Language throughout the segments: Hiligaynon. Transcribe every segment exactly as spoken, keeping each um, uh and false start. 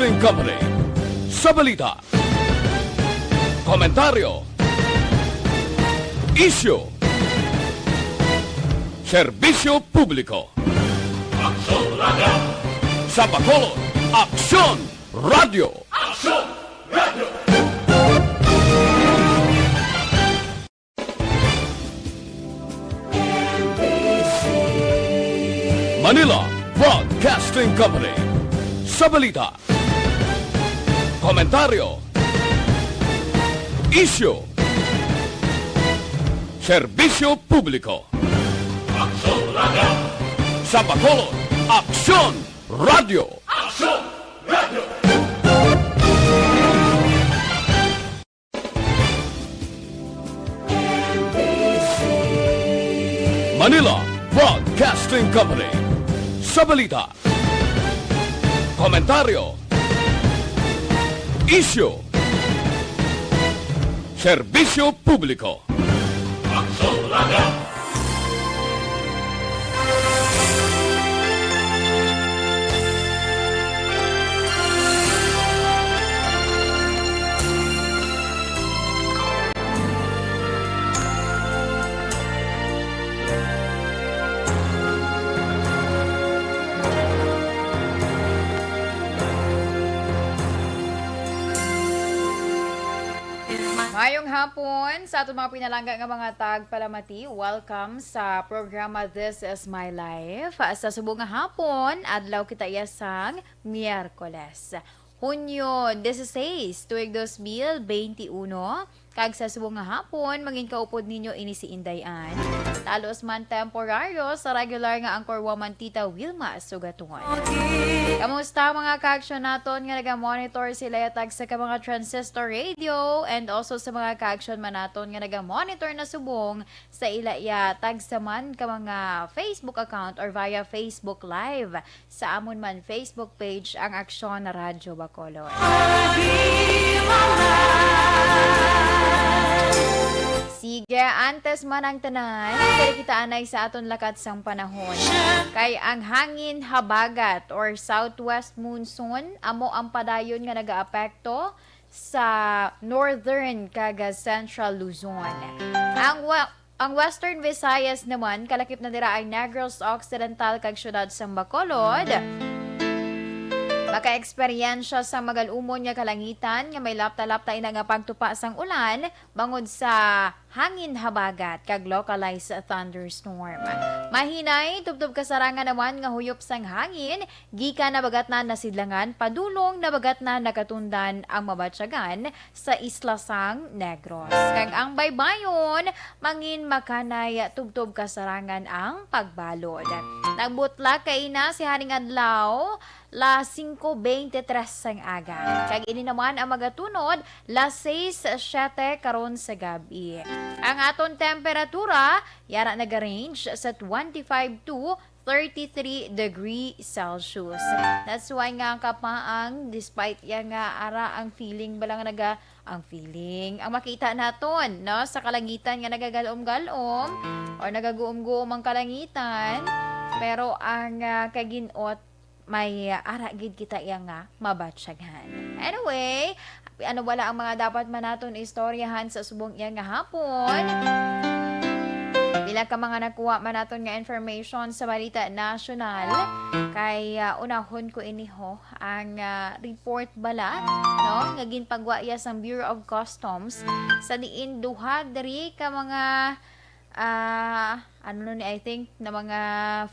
Company. Sa balita, komentaryo, isyu, serbisyo publiko. Aksyon Radio. Sa Bacolod, Aksyon Radio. Aksyon Radio. Manila Broadcasting Company. Sa balita, komentaryo, isyu, serbisyo publiko. Aksyon Radio. Sa Bacolod, Aksyon Radio. Aksyon Radio. Manila Broadcasting Company. Sa balita, komentaryo, isyu, serbisyo publiko. Aksyon Radio. Mayong hapon sa aton mga pinalangga nga mga tagpalamati. Welcome sa programa This Is My Life. Sa subong nga hapon, adlaw kita iya sang Miyerkules, Hunyo dieciséis, tuig dos mil veintiuno. Kag sa subong nga hapon, mangin kaupod ninyo ini si Inday Ann, talos man temporaryo sa regular nga anchor woman, Tita Wilma Sugaton. Kamusta, mga kaaksyon naton nga naga-monitor sa ila ya tagsa ka mga transistor radio, and also sa mga kaaksyon man naton nga naga-monitor na subong sa ila ya tagsa man ka mga Facebook account or via Facebook Live? Sa amon man Facebook page, ang Aksyon Radyo Bacolod. Sige, antes man ang tanan, diri kita anay sa aton lakat sang panahon. Kay ang hangin habagat or southwest monsoon amo ang padayon nga nagaapekto sa northern kag central Luzon. Ang wa-, ang Western Visayas naman, kalakip na dira ang Negros Occidental kag siyudad sang Bacolod, makaeksperyensya sang magal-umon nga kalangitan nga may lapta-lapta ina nga pagtupa sang ulan bangod sa hangin habagat kag localized thunderstorm. Mahinay, tubtob kasarangan naman nga huyop sang hangin gikan Nabagatnan, Nasidlangan, padulong Nabagatnan, Nakatundan ang mabatyagan sa isla sang Negros. Kag ang baybayon, mangin makanay tubtob kasarangan ang pagbalod. Nagbutlak kaina sihaning adlaw, las singko beintitres sang aga. Kag ini naman ang magatunod, las sais siete karon sa gab-i. Ang aton temperatura, yara nag-range sa twenty-five to thirty-three degree Celsius. That's why nga ang kapaang, despite ya nga ara ang feeling bala nga naga-, ang feeling, ang makita naton, no, sa kalangitan nga nagagalom-galom or nagaguom-guom ang kalangitan, pero ang, ah, kagin-ot may, ah, ara gid kita iya nga mabatyaghan. Anyway, ano bala ang mga dapat man naton istoryahan sa subong iya nga hapon? Pila ka mga nakuha man naton nga information sa balita nasyonal, kay, ah, unahon ko ini ho, ang, ah, report bala, no, nga ginpagwa iya sang Bureau of Customs, sa diin duha diri ka mga, ah, ano ni, I think, na mga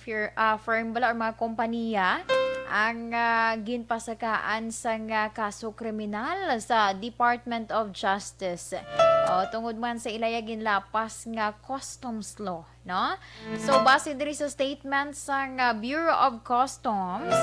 fir-, ah, firm bala or mga kompanya ang, ah, ginpasakaan sang, ah, kaso kriminal sa Department of Justice. O, tungod man sa ilaya ginlapas nga customs law, no? So, base diri sa statement sang, ah, Bureau of Customs,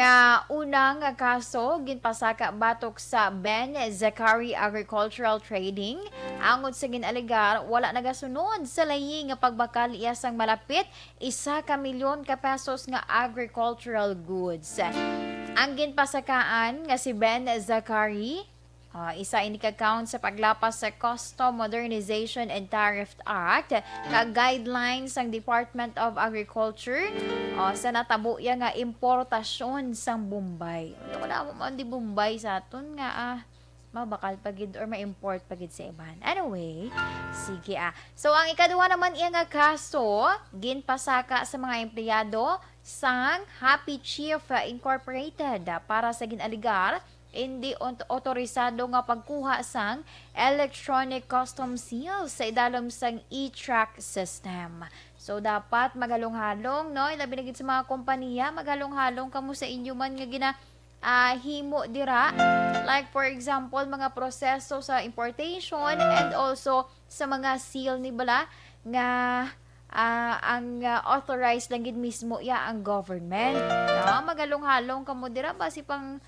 nga una nga kaso ginpasaka batok sa Ben Zakari Agricultural Trading, angot sa gin-alegar wala nagasunod sa layi nga pagbakal iya sang malapit isa ka milyon ka pesos nga agricultural goods. Ang ginpasakaan nga si Ben Zakari Ah, isa ini ka count sa paglapas sa Custom Modernization and Tariff Act kag guidelines sang Department of Agriculture, ah, sa natabo iya nga importasyon sang Bombay. Ano ko na mo man di Bombay sa aton nga, ah, mabakal pa gid or ma-import pa gid sa iban. Anyway, sige, ah. So, ang ikaduha naman iya nga kaso, ginpasaka sa mga empleyado sang Happy Chief Incorporated para sa gin-alegar hindi ot-, otorisado nga pagkuha sang electronic custom seal sa idalom sang e-track system. So, dapat maghalong-halong, no? Ilabi na gid sa mga kompanya, maghalong-halong kamo sa inyo man nga gina-, ah, himo dira. Like, for example, mga proseso sa importation and also sa mga seal ni bala nga, ah, ang, ah, authorized lang gid mismo iya ang government. No? Maghalong-halong kamo dira, basi pang,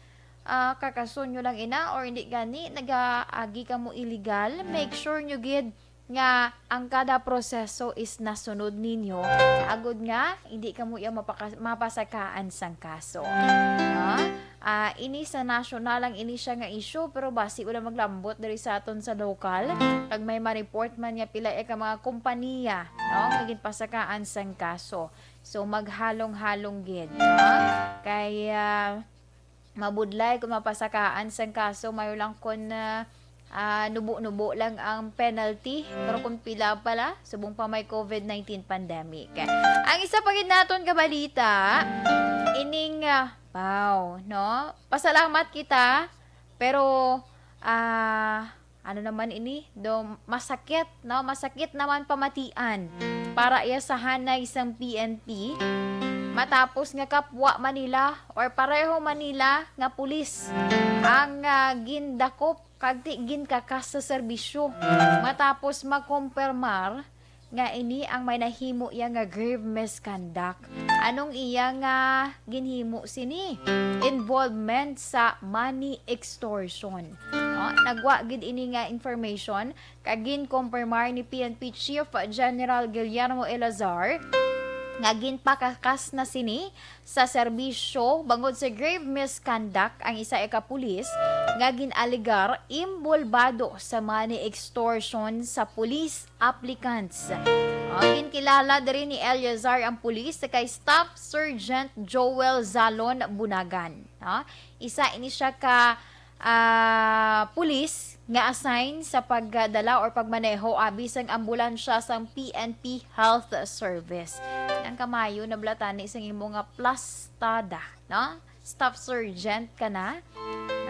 ah, kakason nyo lang ina, or hindi gani, nagaagi kamo illegal. Make sure nyo gid nga ang kada proseso is nasunod ninyo, agud nga hindi kamo iya mapaka-, mapasakaan sang kaso. No? Ah, ini sa national lang ini siya nga issue, pero basi wala maglambot diri sa aton sa local. Kag may ma-report man nga pila ka mga kompanya, no, nga ginpasakaan sang kaso. So, maghalong-halong gid, no? Kay, ah, mabudlay kung mapasakaan sang kaso, mayo lang kon, ah, ah, nubo-nubo lang ang penalty. Pero kung pila pala, subong pa may covid nineteen pandemic. Ang isa pa gid naton ka balita, ining, ah, wow, no? Pasalamat kita, pero, ah, ano naman ini? Do, masakit, no? Masakit naman pamatian para iya sa hanay sang P N P. Matapos nga kapwa man nila or pareho man nila nga pulis ang, ah, gindakop kag ti-, ginkakas sa serbisyo. Matapos makumpirmar nga ini ang may nahimo iya nga grave misconduct. Anong iya nga ginhimo sini? Involvement sa money extortion. No? Nagwa gid ini nga information kag ginkumpirmar ni P N P Chief General Guillermo Elazar nga ginpakakas na sini sa serbisyo bangod sa grave misconduct ang isa ka pulis nga gin-alegar inbolbado sa money extortion sa police applicants. Ah, ginkilala diri ni Eleazar ang pulis kay Staff Sergeant Joel Zalon Bunagan. Ah, isa ini siya ka, ah, pulis nga assign sa pagdala or pagmaneho abi sang ambulansya sang P N P Health Service. Ang kamayo na bala tani sang imo nga plastada, no? Staff sergeant ka na,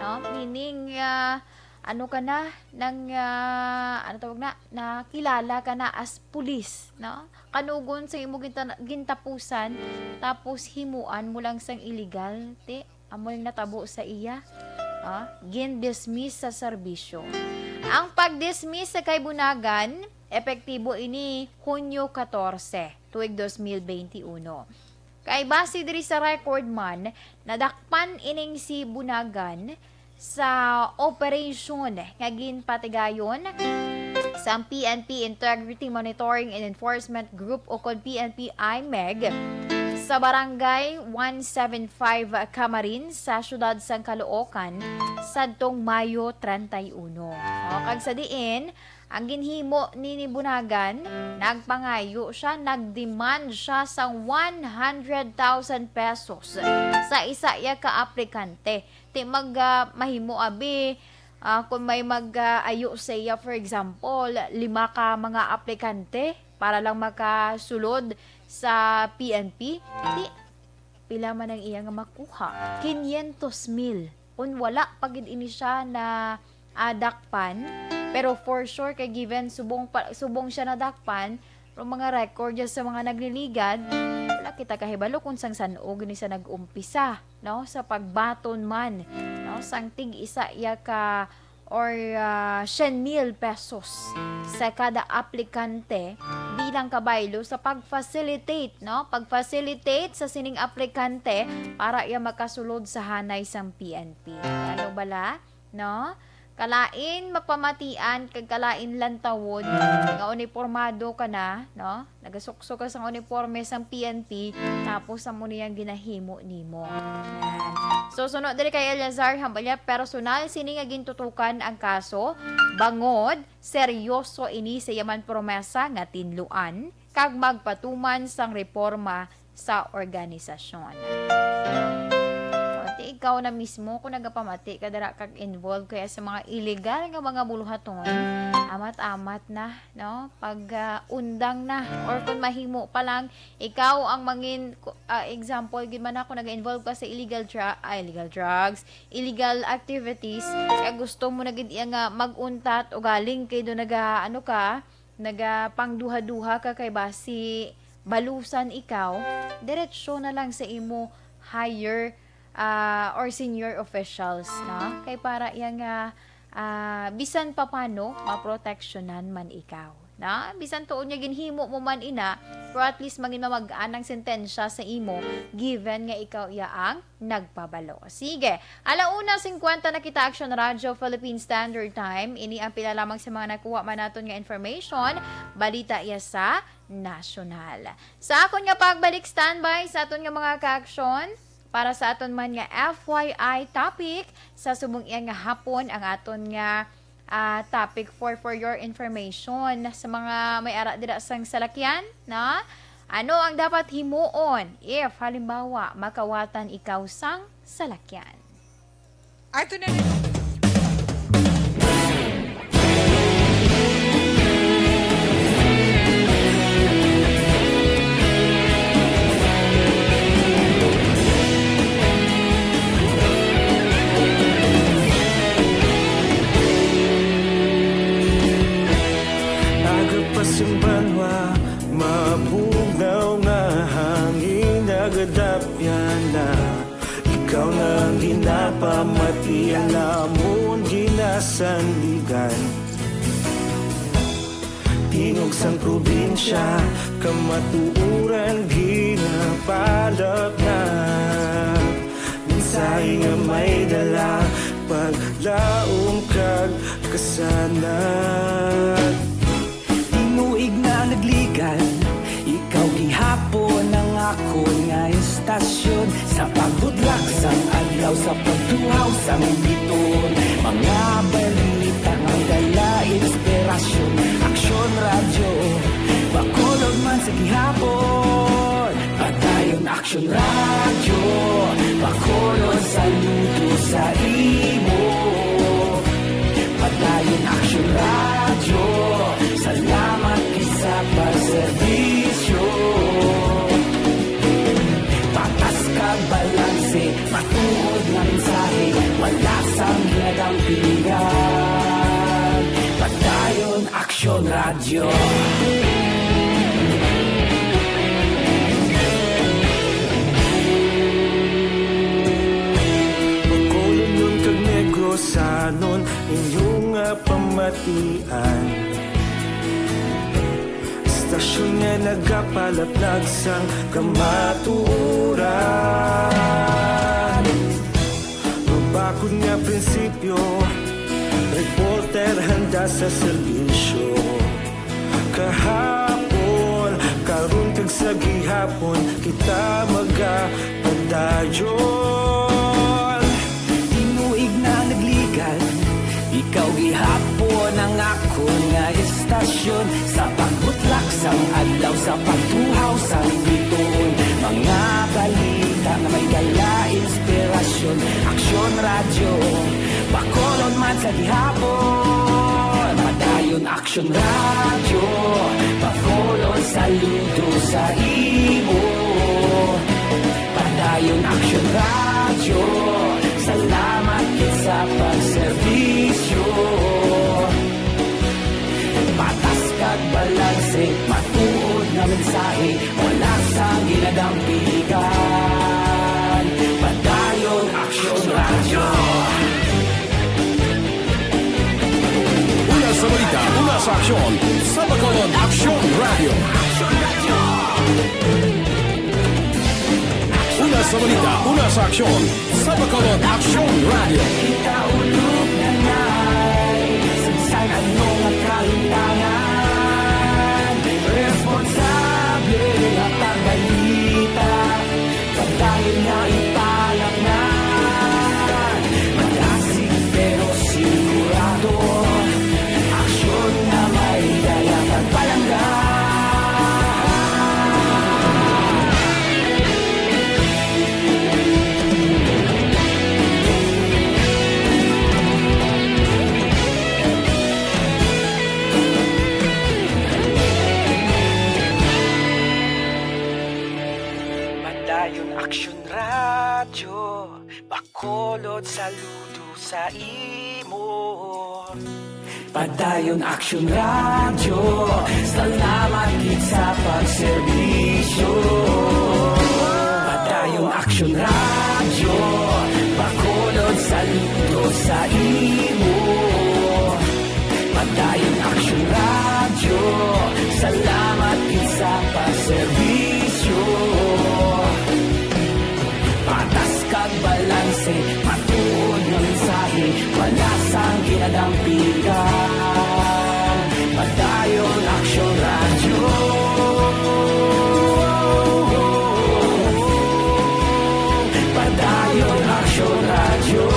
no? Meaning, ah, ano ka na, nang, ah, ano tawag na, nakilala ka na as police, no? Kanugon sa imo ginta-, gintapusan, tapos himuan mo lang sang illegal, ti, amo yung natabo sa iya. Ah, gin-dismiss sa serbisyo. Ang pag-dismiss sa kay Bunagan, epektibo ini Hunyo katorse, tuig dos mil beinti uno. Kay base diri sa record man, nadakpan ining si Bunagan sa operasyon nga ginpatigayon sang P N P Integrity Monitoring and Enforcement Group o kon P N P I MEG sa Barangay one seven five Camarin sa siyudad sang Caloocan sadtong Mayo treinta y uno. O, kag sa diin, ang ginhimo ni, ni Bunagan, nagpangayo siya, nag-demand siya sang one hundred thousand pesos sa isa iya ka aplikante. Ti mag, ah, mahimo abi, ah, kung may mag, ah, ayo sa iya, for example, lima ka mga aplikante para lang makasulod sa P N P, ti pila man ang iya nga makuha? Quinientos mil. Kung wala pa gid ini siya na, ah, dakpan, pero for sure kay given subong pa, subong siya nadakpan, pero mga record dyan sa mga nagliligad, wala kita kahibalo kung sang san-o gini siya nag-umpisa, no? Sa pagbaton man, no? Sang tig-isa iya ka or, ah, syen mil pesos sa kada aplikante bilang kabaylo sa pag-facilitate, no? Pag-facilitate sa sining aplikante para iya makasulod sa hanay sang P N P. Ano bala, no? Kalain mapamatian kag kalain lantawon nga unipormado ka na, no? Nagasuksok ka sang uniporme sang P N P, tapos amo ni ang ginahimo nimo. Yan. So, suno diri kay Eleazar Hambalya, personal sini nga gintutukan ang kaso, bangod seryoso ini sa iya man promesa nga tinluan kag magpatuman sang reporma sa organisasyon. O, ti ikaw na mismo kung nagapamati ka dira kag involved kaya sa mga illegal nga mga buluhaton, amat-amat na, no? Pag, ah, undang na, or kung mahimo pa lang, ikaw ang mangin-, ku-, ah, example gid man ako, naga-involve ka sa illegal dra-, ah, illegal drugs, illegal activities, kaya gusto mo na gid iya nga mag-untat, ugaling kay do naga, ano ka, nagapangduha-duha ka kay basi balusan ikaw, diretsyo na lang sa imo higher, ah, or senior officials, na? Kay para iya nga, ah, bisan pa paano, maproteksyonan man ikaw, na? Bisan tuod nga ginhimo mo man ina, pero at least mangin mamag-an ang sentensya sa imo, given nga ikaw iya ang nagpabalo. Sige, ala una singkwenta na kita, Action Radio Philippine Standard Time. Ini ang pila lamang sa mga nakuha man naton nga information. Balita iya sa nasyonal. Sa akon nga pagbalik, standby sa aton nga mga ka-aksyon. Para sa aton man nga F Y I topic, sa subong iya nga hapon ang aton nga ah, topic for, for your information. Sa mga may ara dira sang salakyan, na? Ano ang dapat himuon if, halimbawa, makawatan ikaw sang salakyan? Ato na rin. Aga pa sing banwa, mabugnaw nga hangin nagadapyan na. Ikaw na ang ginapamatian namon ginasandigan. Tingog sang probinsya, kamatuoran ginapalapnag. Mensahe nga may dala, paglaom kag kasanag. Tinuig na nagligan, ikaw gihapon ang akon nga estasyon. Sa pagbutlak sang adlaw, sa pagtuhaw sang bituon, mga balita nga dala inspirasyon. Aksyon Radyo, Bacolod man sa gihapon. Padayon Aksyon Radyo, Bacolod, saludo sa imo. Padayon Aksyon Radyo, salamat gid sa pagserbisyo. Patas kag balanse, matuod nga mensahe, wala sang ginadampigan. Padayon Aksyon Radyo. Bacolodnon kag Negrosanon, inyo nga pamatian. Estasyon nga nagapalapnag sang kamatuoran. Mabakod nga prinsipyo, reporter handa sa serbisyo. Kahapon, karon kag sa gihapon, kita magapadayon. Tinuig na nagligan, ikaw gihapon ang akon nga estasyon. Sa pagbutlak sang adlaw, sa pagtuhaw sang bituon, mga balita nga may dala inspirasyon. Aksyon Radyo, Bacolod man sa gihapon. Padayon Aksyon Radyo, Bacolod, saludo sa imo. Padayon Aksyon Radyo, salamat gid sa pagserbisyo. Patas kag balanse, matuod nga mensahe, wala sang ginadampigan. Padayon Aksyon Radyo. Una sa balita, una sa aksyon, sa Bacolod Aksyon Radyo. Una sa balita, una sa aksyon, sa Bacolod Aksyon Radyo. Kita ulog na na. Sa ano nga kahimtangan, responsable nga pagbalita, padayon nga ipalatnan. Malasig pero sigurado, aksyon nga may dala kag palangga. Padayon Aksyon Radyo, bakulod saludo sa imo. Padayon Aksyon Radyo, salamat gid sa pagserbisyo. Padayon Aksyon Radyo, bakulod saludo sa imo. Padayon Aksyon Radyo, salamat gid sa pagserbisyo. Patas kag balanse, matuod nga mensahe, wala sang ginadampigan. Padayon Aksyon Radyo. Padayon Aksyon Radyo.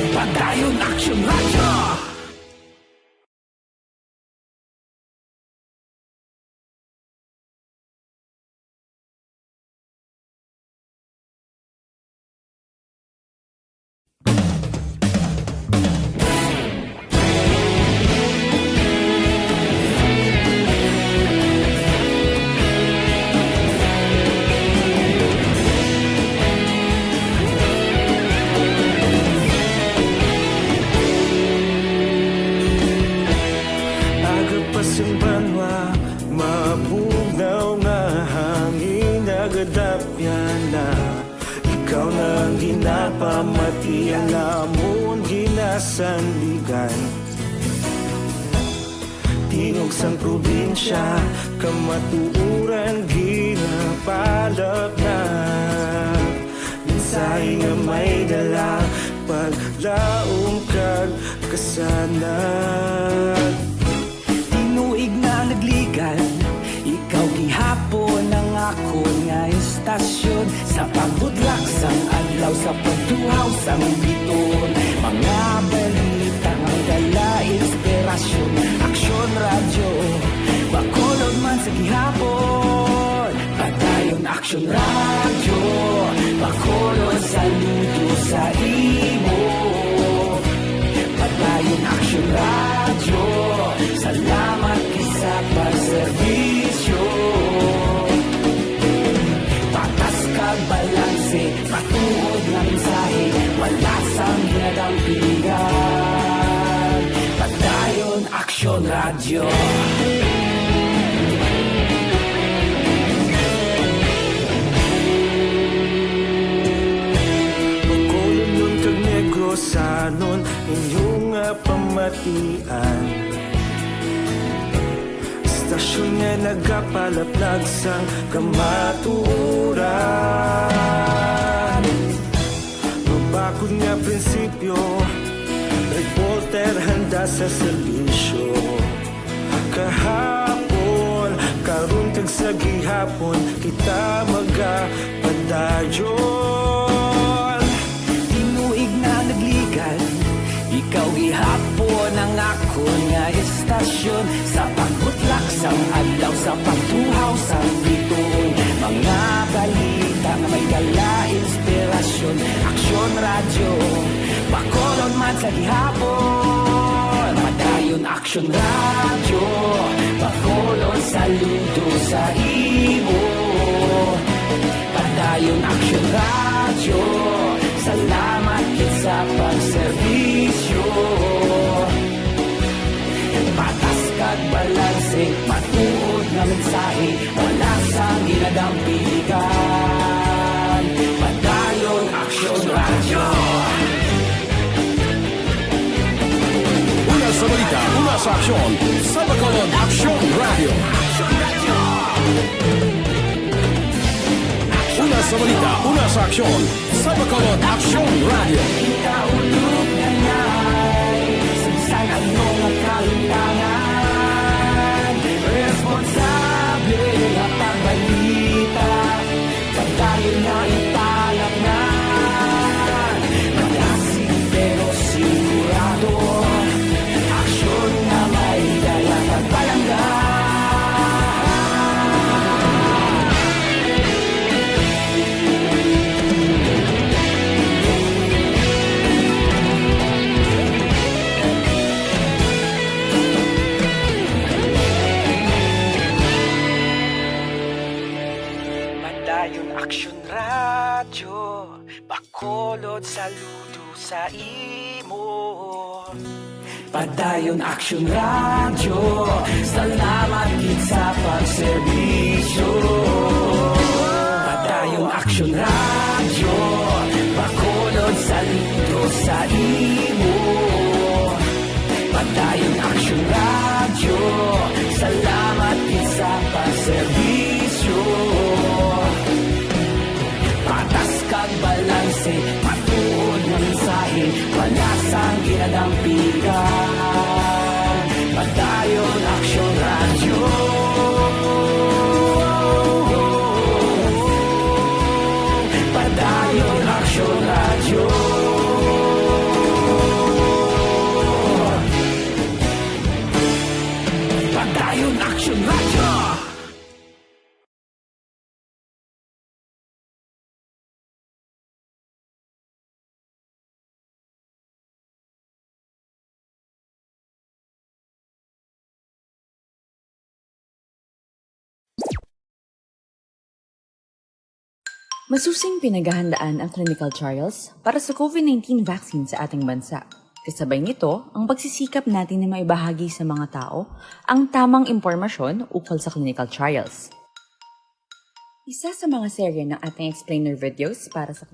Padayon Aksyon Radyo. Aga pa sing banwa, mabugnaw nga hangin nagadapyan na. Ikaw na ang ginapamati, ang amon ginasandigan. Tingog sang probinsya, kamatuoran ginapalapnag. Mensahe nga may dala, paglaom kag kasanag. Tinuig na nagligan, ikaw gihapon ang akon nga estasyon. Sa pagbutlak sang adlaw, sa pagtuhaw sang biton, mga balita nga dala inspirasyon. Aksyon Radyo, Bacolod man sa gihapon. Padayon Aksyon Radyo, bakulod saludo sa imo. Padayon Aksyon Radyo, salamat gid sa pagserbisyo. Patas kag balanse, matuod nga mensahe, wala sang ginadampigan. Padayon Aksyon Radyo. Bacolodnon kag Negrosanon, inyo nga pamatian. Estasyon nga nagapalaplag sang kamatuoran. Mabakod nga prinsipyo, reporter handa sa serbisyo. Kahapon, karon kag sa gihapon, kita magapadayon. Tinuig na nagligan, ikaw gihapon ang akon nga estasyon. Sa pagbutlak sang adlaw, sa pagtuhaw sang biton, mga balita nga may dala inspirasyon. Aksyon Radyo, Bacolod man sa gihapon. Padayon Aksyon Radyo, Bacolod saludo sa imo. Padayon Aksyon Radyo, salamat gid sa pagserbisyo. Patas kag balanse, matuod nga mensahe, wala sang ginadampigan. Padayon Aksyon Radyo. Una sa balita, una sa aksyon, sa Bacolod Aksyon Radyo. Una sa balita, una sa aksyon, Sa Bacolod Action Radio. Kita ulog na ngay, sa bisan ano nga kahimtangan, responsable nga pagbalita, pagdayon nga ipalatnan, malasig pero sigurado, aksyon nga may dala pagpalangga. Padayon Aksyon Radyo, Bacolod, saludo sa imo. Padayon Aksyon Radyo, salamat gid sa pagserbisyo. Padayon Aksyon Radyo, Bacolod, saludo sa imo. Padayon Aksyon Radyo, salamat gid sa pagserbisyo. Patas kag balanse, matuod nga mensahe, palasang ginadampigan. Padayon Aksyon Radyo. Padayon Aksyon Radyo. Padayon Aksyon Radyo. Masusing pinaghahandaan ang clinical trials para sa COVID nineteen vaccine sa ating bansa. Kasabay nito, ang pagsisikap natin na maibahagi sa mga tao ang tamang impormasyon ukol sa clinical trials. Isa sa mga serye ng ating explainer videos para sa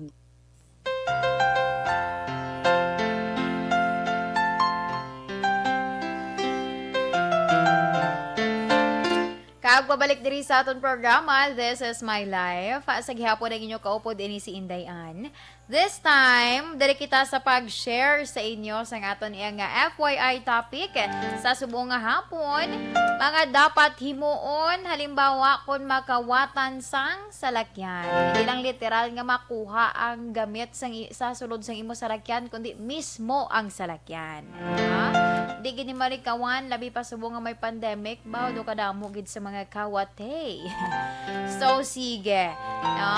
Kag pabalik diri sa aton programa, This Is My Life. Sa gihapon ang inyo kaupod ini si Inday Ann. This time, diri kita sa pag-share sa inyo sang aton iya nga F Y I topic sa subong nga hapon, mga dapat himuon, halimbawa, kon makawatan sang salakyan. Hindi lang literal nga makuha ang gamit sang i-, sa sulod sang imo salakyan, kundi mismo ang salakyan. Ha? Di gid ni malikawan, labi pa subong nga may pandemic, ba, do kadamo gid sa mga kawat, hey. So, sige. No?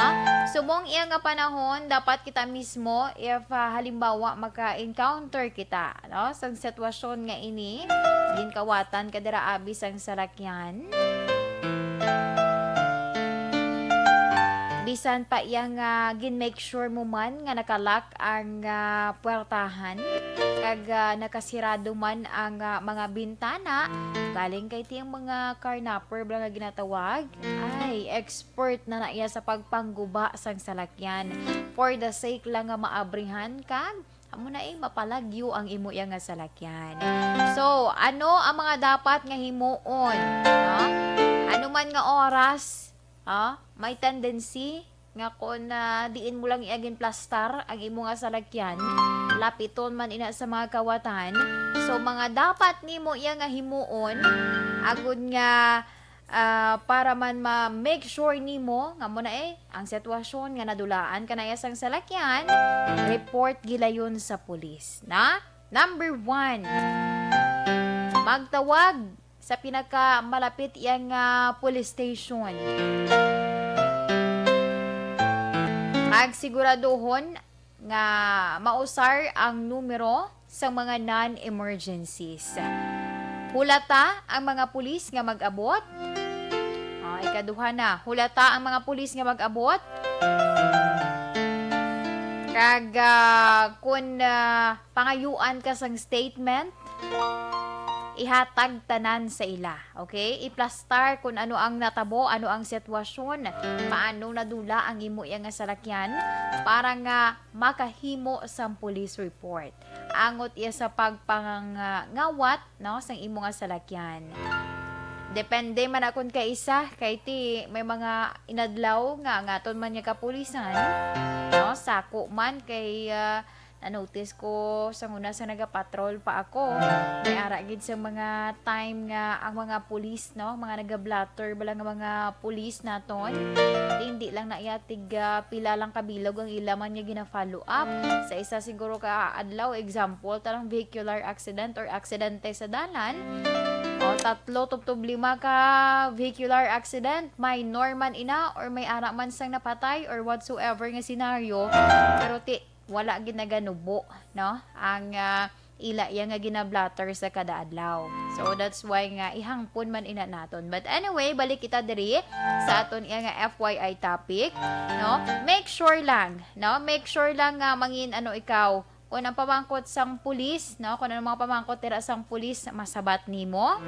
Subong iya nga panahon, dapat kita mismo, if, ah, halimbawa, maka-encounter kita, no, sang sitwasyon nga ini, ginkawatan ka dira abi sang salakyan. Bisan pa iya nga gin-make sure mo man nga naka-lock ang, ah, puwertahan, kag, ah, nakasirado man ang, ah, mga bintana, galing kay tiyang mga carnapper bala nga ginatawag, ay, expert na na iya sa pagpangguba sang salakyan. For the sake lang nga maabrihan kag amo na, eh, mapalagyo ang imo iya nga salakyan. So, ano ang mga dapat nga himuon, no? Ano man nga oras, ah, may tendency nga kon, ah, diin mo lang iya ginplastar ang imo nga salakyan, lapiton man ina sa mga kawatan. So, mga dapat nimo iya nga himuon, agud nga, ah, para man ma-make sure nimo nga mo na, eh, ang sitwasyon nga nadulaan ka na iya sang salakyan, report gilayon sa pulis, na? Number one, magtawag sa pinakamalapit iya nga police station. Pagsiguraduhon nga mausar ang numero sa mga non-emergencies. Hulata ang mga pulis nga mag-abot. Ah, ikaduha na, hulata ang mga pulis nga mag-abot. Kag, ah, kun, ah, pangayuan ka sang statement, ihatag tanan sa ila, okay? Iplastar kung ano ang natabo, ano ang sitwasyon, paano nadula ang imo iya nga salakyan para nga makahimo sang police report. Angot iya sa pagpangangawat, no, sang imo nga salakyan. Depende man akon kaisa, kay ti may mga inadlaw nga ang aton man nga kapulisan, no? Sako man kay, ah, na-notice ko sa una sa nagapatrol pa ako, may ara gid sa mga time nga ang mga pulis, no? Mga naga-blotter bala nga mga pulis naton. Di, hindi lang na iya tig, ah, pila lang ka bilog ang ila man nga gina-follow up. Sa isa siguro ka adlaw, example, tarong vehicular accident or aksidente sa dalan. O, tatlo tubtob lima ka vehicular accident, minor man ina or may ara man sang napatay or whatsoever nga senaryo, pero ti, wala gid naganubo, no? Ang, ah, ila iya nga gina-blotter sa kada adlaw. So, that's why nga ihangpon man ina naton. But anyway, balik kita diri sa aton iya nga F Y I topic, no? Make sure lang, no? Make sure lang nga mangin ano ikaw, kung ang pamangkot sang pulis, no? Kung ano mga pamangkot dira sang pulis, masabat nimo.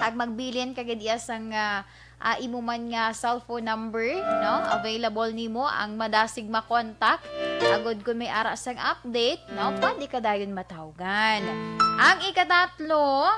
Kag magbilin ka gid iya sang, ah, ah, imo man nga cellphone number, no? Available nimo ang madasig makontak. Agod kung may ara sang update, no? Pwede ka dayon matawgan. Ang ikatatlo,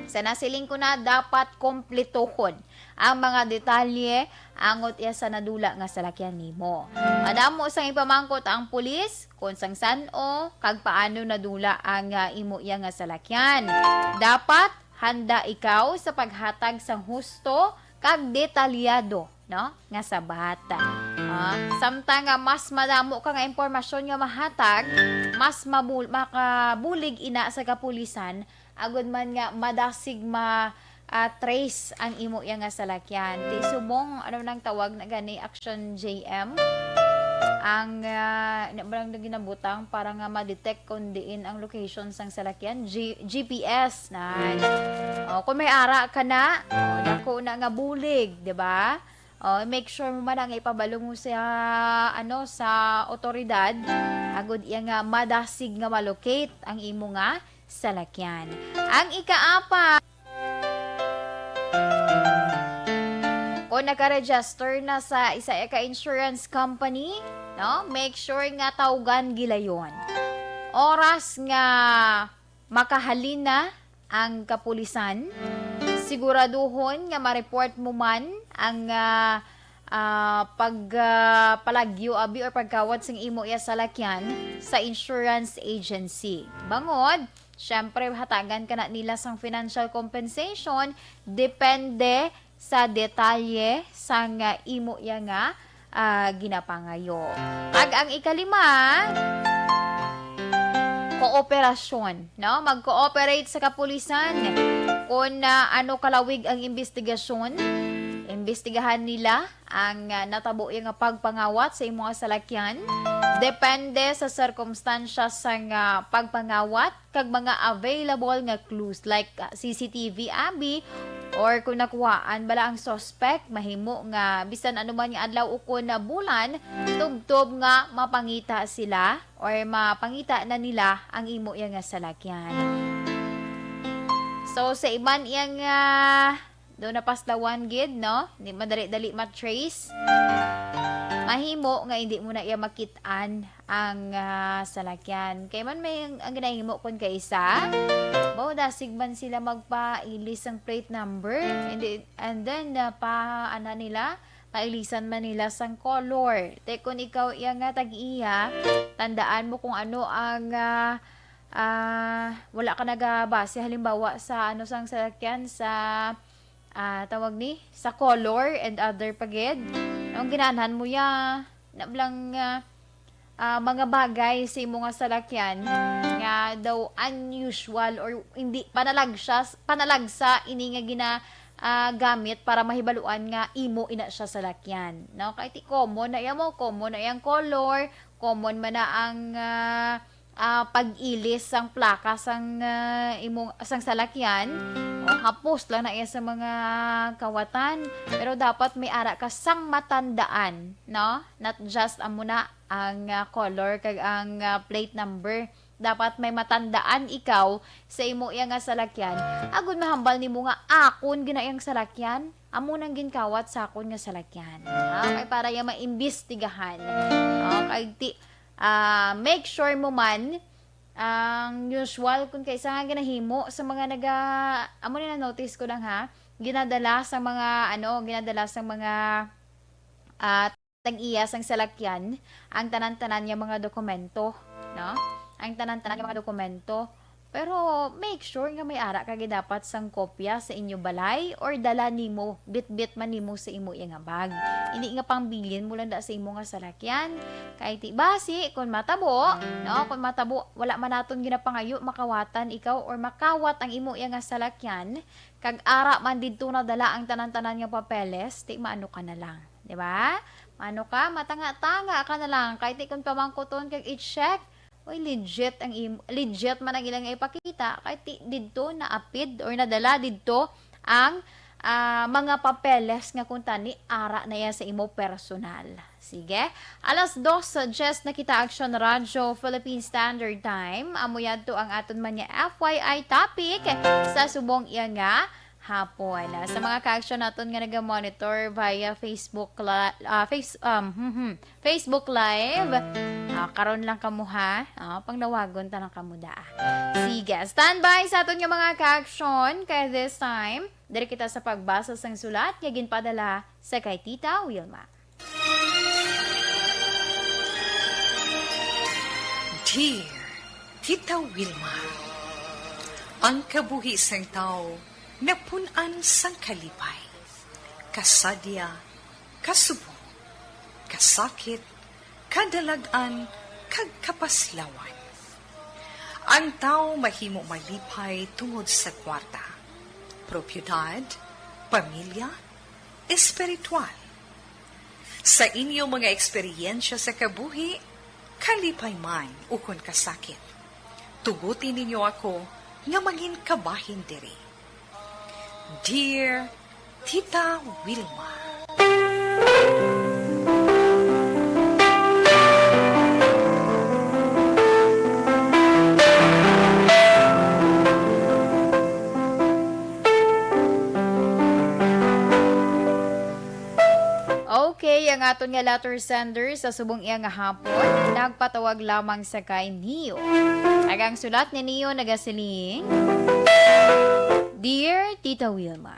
sa nasiling ko na, dapat kompletohon ang mga detalye angot iya sa nadula nga salakyan nimo. Madamo sang ipamangkot ang pulis kung sang san-o kag paano nadula ang, ah, imo iya nga salakyan. Dapat handa ikaw sa paghatag sang husto kag detalyado, no, nga sabat. Ah, samtang nga mas madamo ka nga impormasyon nga mahatag, mas mabul-, makabulig ina sa kapulisan, agod man nga madasig ma, ah, trace ang imo iya nga salakyan. Ti subong, ano nang tawag na gani, Action J M? Ang, ah, ina ba lang ginabutang para nga ma-detect kung diin ang location sang salakyan? G-, G P S, nan. O, kung may ara ka na, o, dako na nga bulig, di ba? O, make sure mo man nga ipabalo mo sa, ano, sa otoridad, agod iya nga madasig nga ma-locate ang imo nga salakyan. Ang ikaapat, kung naka-register na sa isa ka insurance company, no, make sure nga tawgan gilayon. Oras nga makahalin na ang kapulisan, siguraduhon nga ma-report mo man ang, ah, ah, pag, ah, palagyo abi or pagkawat sing imo iya salakyan sa insurance agency. Bangod, syempre, hatagan ka na nila sang financial compensation, depende sa detalye sang, ah, imo iya nga, ah, ginapangayo. Kag ang ikalima, kooperasyon, no? Mag-cooperate sa kapulisan. Kung, ah, ano kalawig ang imbestigasyon, imbestigahan nila ang, ah, natabo iya nga pagpangawat sa imo nga salakyan. Depende sa sirkumstansya sang, ah, pagpangawat kag mga available nga clues like, ah, C C T V abi, or kung nakuhaan bala ang suspect, mahimo nga bisan ano man nga adlaw ukon na bulan, tubtob nga mapangita sila or mapangita na nila ang imo iya nga salakyan. So, sa iban iya nga do napaslawan gid, no? Di madali-dali ma-trace. Mahimo nga hindi mo na iya makit-an ang, ah, salakyan. Kay man may ang, ang ginahimo kon kaisa, baw dasig man sila magpailis ang plate number. And then, and then, ah, pa, ana nila, pailisan man nila sang color. Te, kung ikaw iya nga tag-iya, tandaan mo kung ano ang, ah, ah, wala ka nagabase, halimbawa, sa ano sang salakyan, sa, ah, tawag ni, sa color and other pa gid. Ang ginaanhan mo ya, na blang, ah, ah, mga bagay sa imo nga salakyan nga daw unusual or hindi panalagsa, panalagsa ini nga gina, ah, gamit para mahibaluan nga imo ina siya salakyan, no? Kay ti common na iya mo, common na iyang color, common man na ang, ah, ah, pag-ilis sang plaka sang, ah, imong, sang salakyan. O, hapos lang na iya sa mga kawatan. Pero dapat may ara ka sang matandaan, no? Not just amo na ang, ah, color kag ang, ah, plate number. Dapat may matandaan ikaw sa imo iya nga salakyan. Agud mahambal nimo nga akon gina iyang salakyan, amo nang ginkawat sa akon nga salakyan. Ah, kay para iya maimbestigahan. Ah, kay ti-, ah, make sure mo man, ang usual kun kaisa nga ginahimo sa mga naga-, amo ni na-notice ko lang ha, ginadala sa mga, ano, ginadala sa mga, ah, tag-iya sang salakyan ang tanan-tanan nga mga dokumento, no? Ang tanan-tanan nga mga dokumento. Pero make sure nga may ara ka gid dapat sang kopya sa inyo balay or dala nimo, bitbit man nimo sa imo iya nga bag. Hindi nga pangbilin mo lang da sa imo nga salakyan. Kay ti basi, kung matabo, no? Kung matabo, wala man naton ginapangayo, makawatan ikaw or makawat ang imo iya nga salakyan, kag ara man didto nadala ang tanan-tanan nga papeles, ti maano ka na lang, di ba? Maano ka, matanga-tanga ka na lang, kay ti kung pamangkuton kag i-check, uy, legit ang im-, legit man ang ilang ipakita, kay ti didto naapid or nadala didto ang, ah, mga papeles nga kung tani ara na iya sa imo personal. Sige. Alas dos sa diyes na kita, Action Radyo Philippine Standard Time. Amo yadto ang aton man nga F Y I topic sa subong iya nga hapon. Sa mga ka-action naton nga naga-monitor via Facebook Li-, ah, Face-, um, hmm, hmm, Facebook Live. Ah, karon lang kamo ha. Ah, pangnawagon ta lang kamo da. Sige, standby sa aton nga mga ka-action. Kay this time, diri kita sa pagbasa sang sulat nga ginpadala sa kay Tita Wilma. Dear Tita Wilma, ang kabuhi sang tawo napun-an sang kalipay, kasadya, kasubong, kasakit, kadalag-an, kag kapaslawan. Ang tawo mahimo malipay tungod sa kwarta, propiedad, pamilya, espiritual. Sa inyo mga eksperyensya sa kabuhi, kalipay man ukon kasakit, tuguti ninyo ako nga mangin kabahin diri. Dear Tita Wilma. Okay, ang aton nga letter sender sa subong iya nga hapon, nagpatawag lamang sa kay Neo. Kag ang sulat ni Neo nagasiling, Dear Tita Wilma,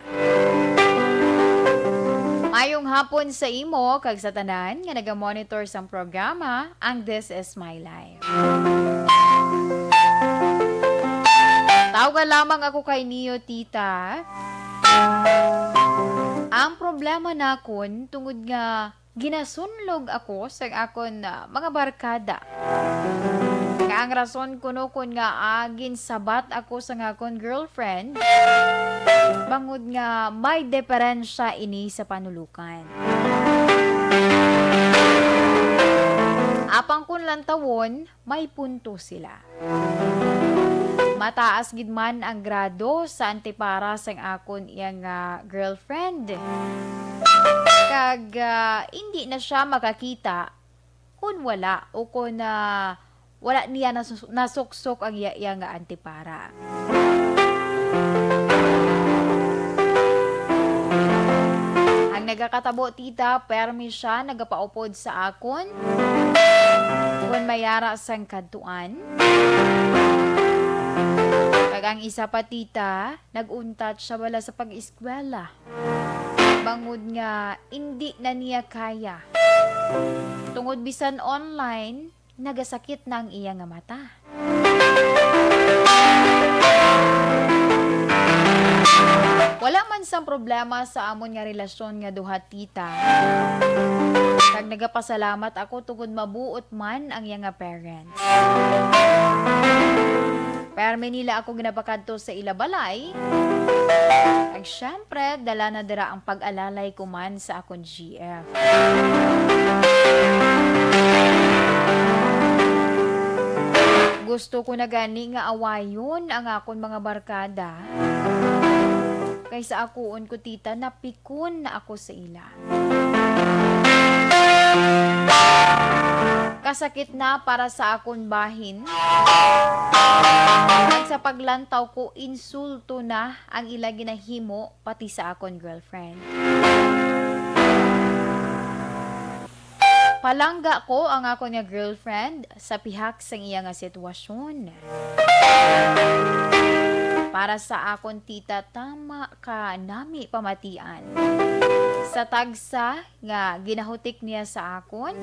mayong hapon sa imo kag sa tanan nga naga-monitor sang programa, ang This Is My Life. Tawga lamang ako kay Neo, tita. Ang problema nakon tungod nga ginasunlog ako sa akon, ah, mga barkada. Nga ang rason kuno kon ngaa ginsabat ako sa akon girlfriend, bangod nga may diferensya ini sa panulukan. Apang kon lantawon, may punto sila. Mataas gid man ang grado sa antipara sang akon iya nga girlfriend. Kag, ah, indi na siya makakita kon wala o kon, ah, wala niya nasus-, nasuksok ang iya, iya nga antipara. Ang nagakatabo, tita, permi siya nagapaupod sa akon kon may ara sang kadtuan. Kag ang isa pa, tita, nag-untat siya bala sa pag-eskwela. Bangod nga indi na niya kaya. Tungod bisan online, nagasakit na ang iya nga mata. Wala man sang problema sa amon nga relasyon nga duha, tita. Kag nagapasalamat ako tungod mabuot man ang iya nga parents. Permi nila ako ginapakadto sa ila balay. Kag syempre, dala na dira ang pag-alalay ko man sa akon G F. Gusto ko na gani nga awayon ang akon mga barkada. Kay sa akuon ko, tita, napikon na ako sa ila. Kasakit na para sa akon bahin. Kag sa paglantaw ko, insulto na ang ila ginahimo pati sa akon girlfriend. Palangga ko ang akon nga girlfriend sa pihak sang iya nga sitwasyon. Para sa akon, tita, tama ka nami pamatian. Sa tagsa nga ginahutik niya sa akon,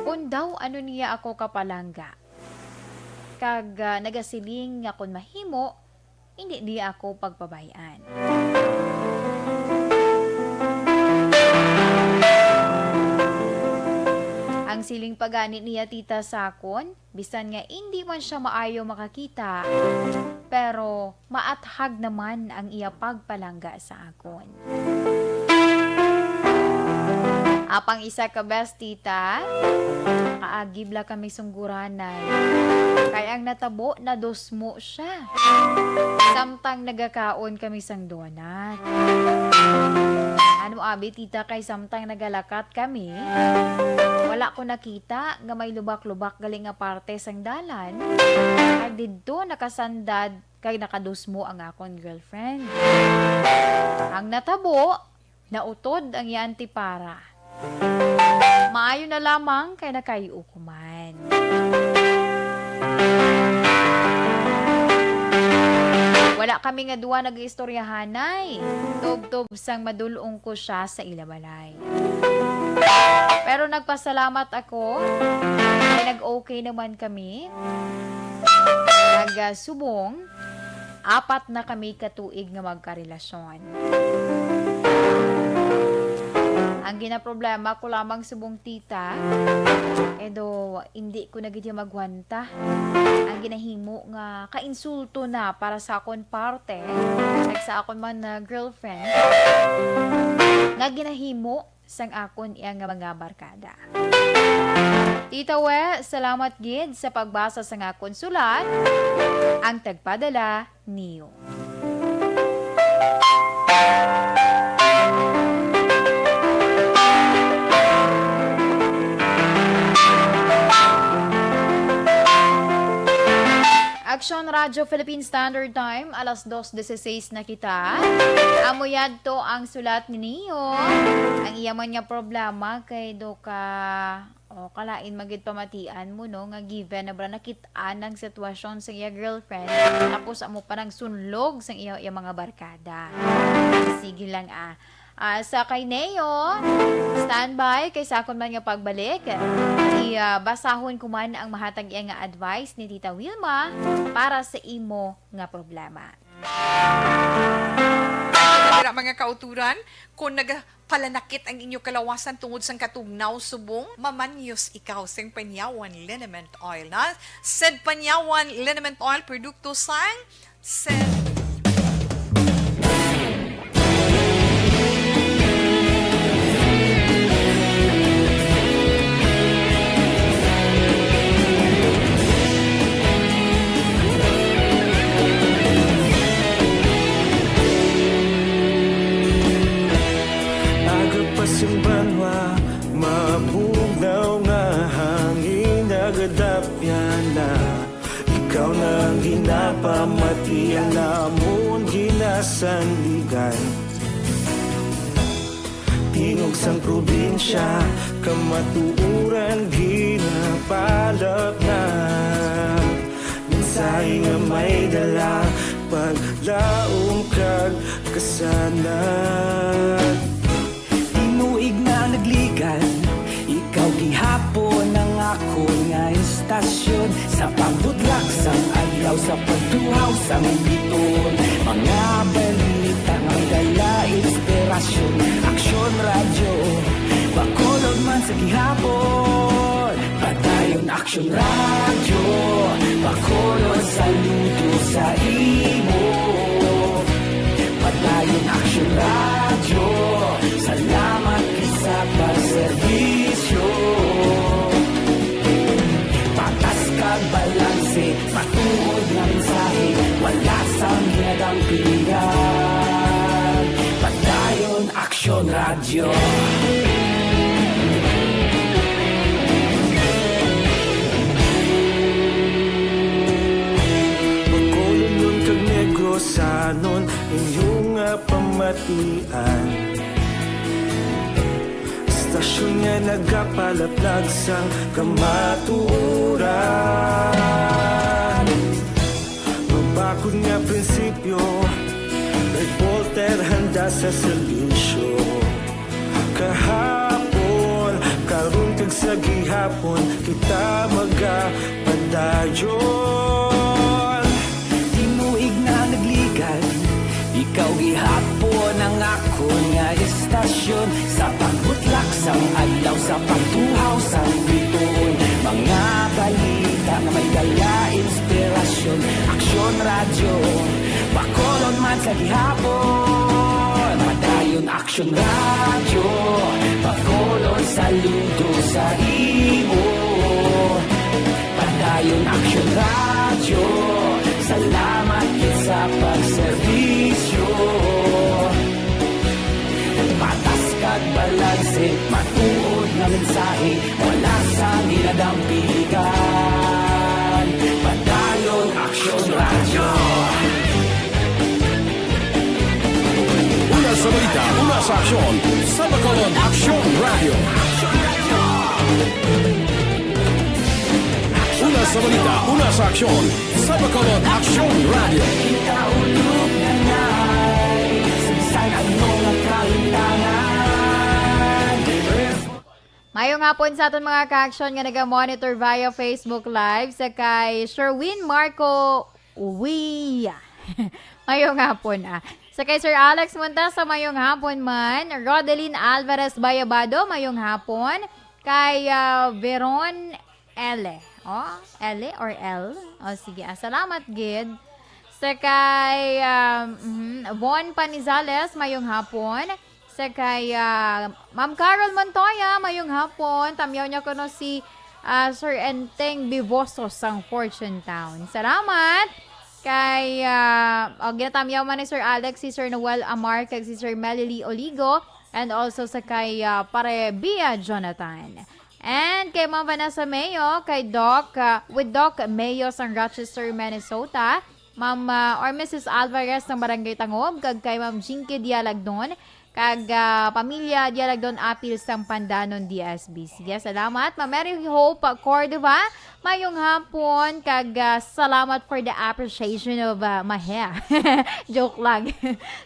kon daw ano niya ako kapalangga. Kag, ah, nagasiling nga kon mahimo, hindi niya ako pagpabay-an. Ang siling pa gani niya, tita, sa akon, bisan nga indi man siya maayo makakita, pero maathag naman ang iya pagpalangga sa akon. Apang isa ka bes, tita, kaagib la kami sungguranay. Kay ang natabo, nadusmo siya. Samtang nagakaon kami sang donut. Ano abi, tita, kay samtang nagalakat kami, wala ko nakita nga may lubak-lubak gali nga parte sang dalan. Kag didto nakasandad kag nakadusmo ang akon girlfriend. Ang natabo, nautod ang iya antipara. Maayo na lamang kay nakay-o ko man. Wala kami nga duha nag-istoryahanay, tubtob sang madul-ong ko siya sa ila balay. Pero nagpasalamat ako kay nag-okay naman kami. Nagasubong, apat na kami ka tuig nga magkarelasyon. Ang ginaproblema ko lamang subong, tita, kay daw indi ko na gid magwanta. Ang ginahimo nga kainsulto na para sa akon parte, kag sa akon man nga girlfriend, nga ginahimo sang akon iya nga mga barkada. Tita We, salamat gid sa pagbasa sang akon sulat. Ang tagpadala, Neo. Aksyon Radyo Philippine Standard Time, alas dos dieciséis na kita. Amo yadto ang sulat ni Neo. Ang iya man nga problema kay daw ka, o, kalain man gid pamatian mo, no, nga given na ba nakit-an ang sitwasyon sa iya girlfriend, tapos amo pa nagsunlog sa iya, iya mga barkada. Sige lang, ah. Ah, sa kay Neo, standby kay sa akon man nga pagbalik. I, ah, basahon ko man ang mahatag iya nga advice ni Tita Wilma para sa imo nga problema. Dira, mga kauturan, kung nagapalanakit ang inyo kalawasan tungod sang katugnaw subong, mamanyos ikaw sing Panyawan Liniment Oil, na? Sed Panyawan Liniment Oil, produkto sang Sed. Aga pa sing banwa, mabugnaw nga hangin, nagadapyan na. Ikaw na ang ginapamati, ang amon ginasandigan. Tingog sang probinsya, kamatuoran ginapalapnag. Mensahe nga may dala, paglaom kag kasanag. Tinuig na nagligan, ikaw gihapon ang akon nga istasyon. Sa pagbudlak sang adlaw, sa pagtuhaw sang biton, mga balita nga dala inspirasyon. Aksyon Radyo, Bacolod man sa gihapon. Padayon Aksyon Radyo, Bacolod, saludo sa imo. Padayon Aksyon Radyo, salamat gid sa pagserbisyo. Patas kag balanse, matuod nga mensahe, wala sang ginadampigan. Padayon Aksyon Radyo. Bacolodnon kag Negrosanon, inyo nga pamatian. Stasyon nga nagapalaplag sang kamatuoran. Mabakod nga prinsipyo, reporter handa sa serbisyo. Kahapon, karon kag sa gihapon, kita magapadayon. Tinuig na nagligad, ikaw gihapon ang akon nga istasyon. Sa pagbutlak sang adlaw, sa pagtuhaw sang bituon, mga balita nga may dala inspirasyon. Aksyon Radyo, Bacolod man sa gihapon. Padayon Aksyon Radyo, Bacolod, saludo sa imo. Padayon Aksyon Radyo, salamat gid sa pagserbisyo. Patas kag balanse, matuod nga mensahe, wala sang ginadampigan. Padayon Aksyon Radyo. Una sa balita, una sa aksyon, sa Bacolod Aksyon Radyo. Una sa balita, una sa aksyon, sa Bacolod Aksyon Radyo. Kita ulog na ngay, sa bisan ano nga kalimtangan. Mayong hapon sa aton mga ka-aksyon nga naga-monitor via Facebook Live, sa kay Sherwin Marco Uy. Mayong hapon, ah. Sa kay Sir Alex Montesa, mayong hapon man. Rodeline Alvarez Bayabado, mayong hapon. Kay, ah, Veron L. Oh, L or L? Oh, sige, ah. Salamat gid. Sa kay, ah, mhm, Von Panizales, mayong hapon. Sa kay, ah, Ma'am Carol Montoya, mayong hapon. Tamyaw niya kuno si, ah, Sir Enteng Bivoso sang Fortune Town. Salamat. Kay, ah, oh, ginatamyaw man ni Sir Alex, si Sir Noel Amar, kag si Sir Melily Oligo, and also sa kay, ah, Pare Bia Jonathan. And kay Ma'am Vanessa Mayo, kay Doc, ah, with Doc Mayo sang Rochester, Minnesota. Ma'am, ah, or Missus Alvarez ng Barangay Tangob, kag kay Ma'am Jinky Dialagdon, kag, ah, pamilya Dialagdon Apil sang Pandanon, D S B. Sige, salamat. Ma'am Mary Hope Cordova, mayong hapon, kag, ah, salamat for the appreciation of, ah, my hair. Joke lang.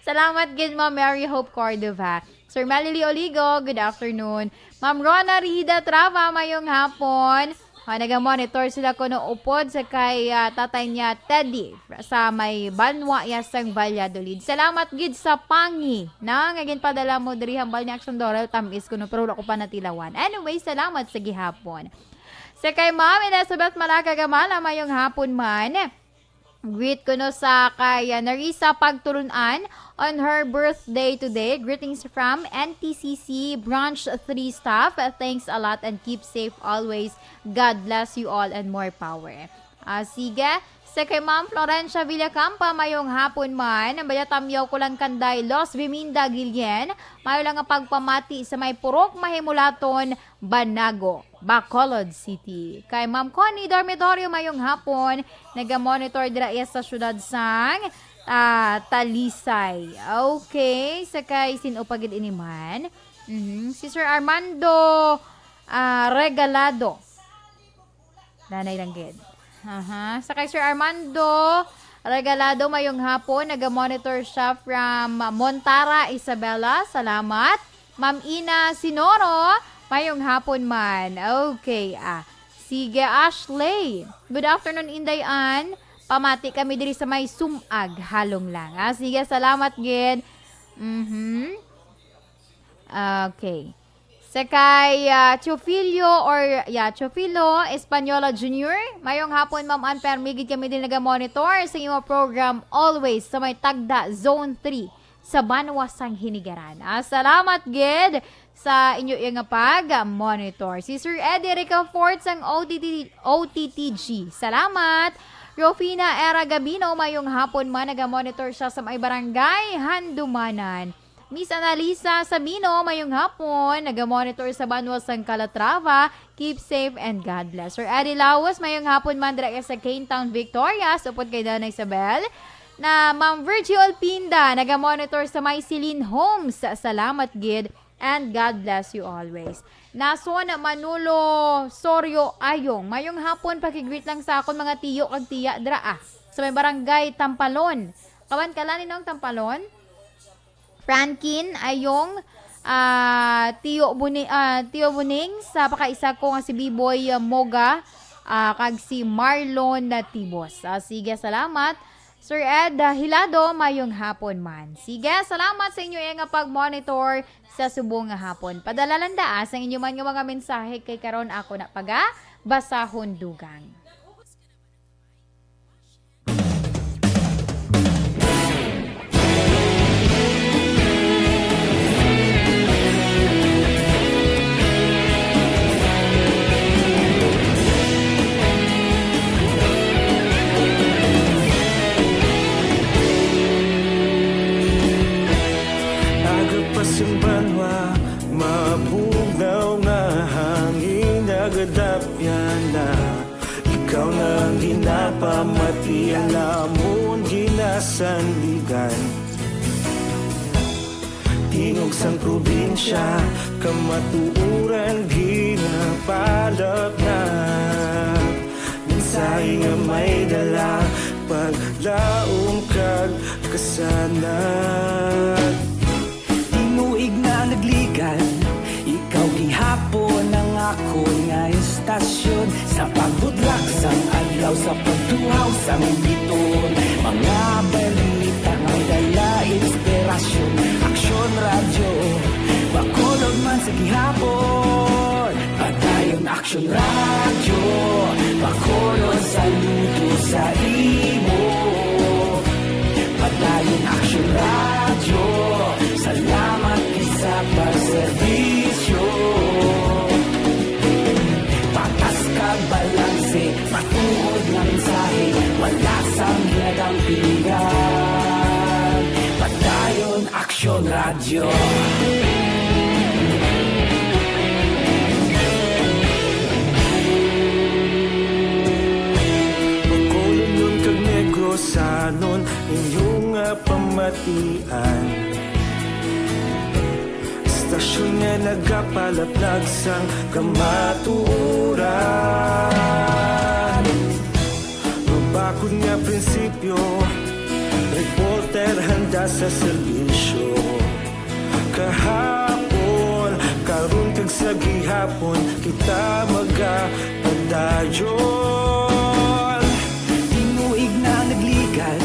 Salamat gid, Ma'am Mary Hope Cordova. Sir Melily Oligo, good afternoon. Ma'am Rona Rida Trava, mayong hapon. Ah, naga-monitor sila kuno upod sa kay, ah, tatay niya Teddy sa may banwa ya sang Valladolid. Salamat gid sa pangi na nga ginpadala mo diri hambal ni Action Doral, tamis kuno, pero wala ko pa natilawan. Anyway, salamat sa gihapon. Sa kay Ma'am Elizabeth Malaca Gamala, mayong hapon man. Greet kuno sa kay, ah, Narisa Pagtulun-an on her birthday today. Greetings from N T C C Branch three staff. Thanks a lot and keep safe always. God bless you all and more power. Ah, sige. Sa kay Ma'am Florencia Villacampa, mayong hapon man. Ang baya tamyaw ko lang kanday Los Biminda Guillen. Mayo lang nga pagpamati sa may Purok Mahimulaton, Banago, Bacolod City. Kay Ma'am Connie Dormitorio, mayong hapon. Naga-monitor dira iya sa siyudad sang, ah, Talisay. Okay, sa kay sin-o pa gid ini man? Mhm. Si Sir Armando, ah, Regalado. Nanay lang gid. Aha. Sa kay Sir Armando Regalado, mayong hapon. Naga-monitor siya from Montara, Isabela. Salamat. Ma'am Ina Sinoro, mayong hapon man. Okay, ah. Sige, Ashley. Good afternoon, Inday Ann. Pamati kami diri sa may Sumag, halong lang. Ah, sige, salamat gid. Mhm. Okay. Sa kay, ah, Teofilio or, yeah, Teofilo Española Junior, mayong hapon, Ma'am Ann, permi gid kami din naga-monitor sa imo program always sa may Tagda Zone three sa banwa sang Hinigaran. Ah, salamat gid sa inyo nga pag-monitor. Si Sir Eddie Ricafort sang O T T, O T T G. Salamat. Rofina Era Gabino, mayong hapon man, naga-monitor siya sa may barangay Handumanan. Miss Analisa Sabino, mayong hapon, naga-monitor sa banwa sang Calatrava. Keep safe and God bless. Sir Eddie Lawas, mayong hapon man dira sa Cane Town, Victoria, supod kay Dana Isabel. Na Ma'am Virgie Olpinda, naga-monitor sa may Celine Homes. Salamat gid And God bless you always. Nason Manolo Sorio Ayong. Mayong hapon, pakigreet lang sa akon mga tiyo kag tiya dra, ah, sa may barangay Tampalon. Kawan ka lang, Ninong, Tampalon? Frankin Ayong, ah, Tiyo Buni-, ah, Tiyo Buning, sa pakaisa ko nga si Biboy, ah, Moga, ah, kag si Marlon Natibos. Ah, sige, salamat. Sir Ed, ah, Hilado, mayong hapon man. Sige, salamat sa inyo, eh, nga pag-monitor sa subong nga hapon. Padala lang da, ah, sa inyo man nga mga mensahe kay karon ako na paga basahon dugang. Aga pa sang banwa, mabugnaw nga hangin, nagadapyan na. Ikaw na ang ginapamati, ang amon ginasandigan. Tingog sang probinsya, kamatuoran ginapalapnag. Mensahe nga may dala, paglaom kag kasanag. Tinuig nga nagligad, ikaw gihapon ang akon nga istasyon. Sa pagbudlak sang adlaw, sa pagtuhaw sang biton, mga balita may dala inspirasyon. Aksyon Radyo, Bacolod man sa gihapon. Padayon Aksyon Radyo, Bacolod, saludo sa imo. Padayon Aksyon Radyo, salamat gid sa pagserbisyo. Patas kag balanse, matuod nga mensahe, wala sang ginadampigan. Padayon Aksyon Radyo. Bacolodnon kag Negrosanon, inyo nga pamatian. Istasyon nga nagapalaplag sang kamatuoran. Mabakod nga prinsipyo, reporter handa sa serbisyo. Kahapon, karon kag sa gihapon, kita magapadayon. Tinuig na nagligad,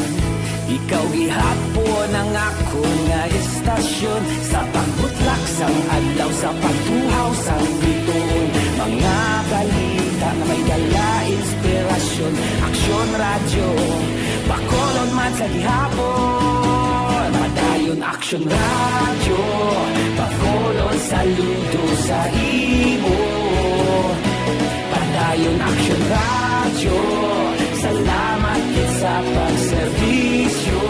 ikaw gihapon ang akon nga istasyon. Sa pagbutlak sang adlaw, sa pagtuhaw sang bituon, mga balita nga may dala inspirasyon. Aksyon Radyo, Bacolod man sa gihapon. Padayon Aksyon Radyo, Bacolod, saludo sa imo. Padayon Aksyon Radyo, salamat gid sa pagserbisyo.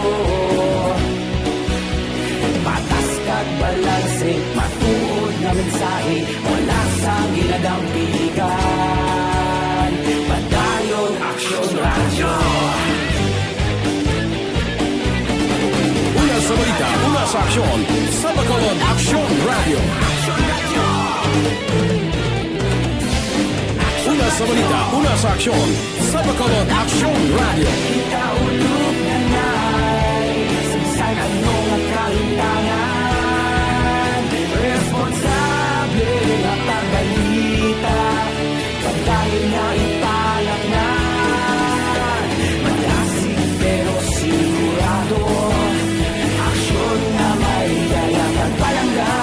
Patas kag balanse, matuod nga mensahe, wala sang ginadampigan. Padayon Aksyon Radyo. Una sa balita, una sa aksyon, sa Bacolod Aksyon Radyo. Una sa balita, una sa aksyon, sa Bacolod Aksyon Radyo. Kita ulog na nay, sa bisan ano nga kahimtangan, responsable nga pagbalita. Padayon nga ipalapngan, malasig pero sigurado, aksyon nga may dala kag palangga.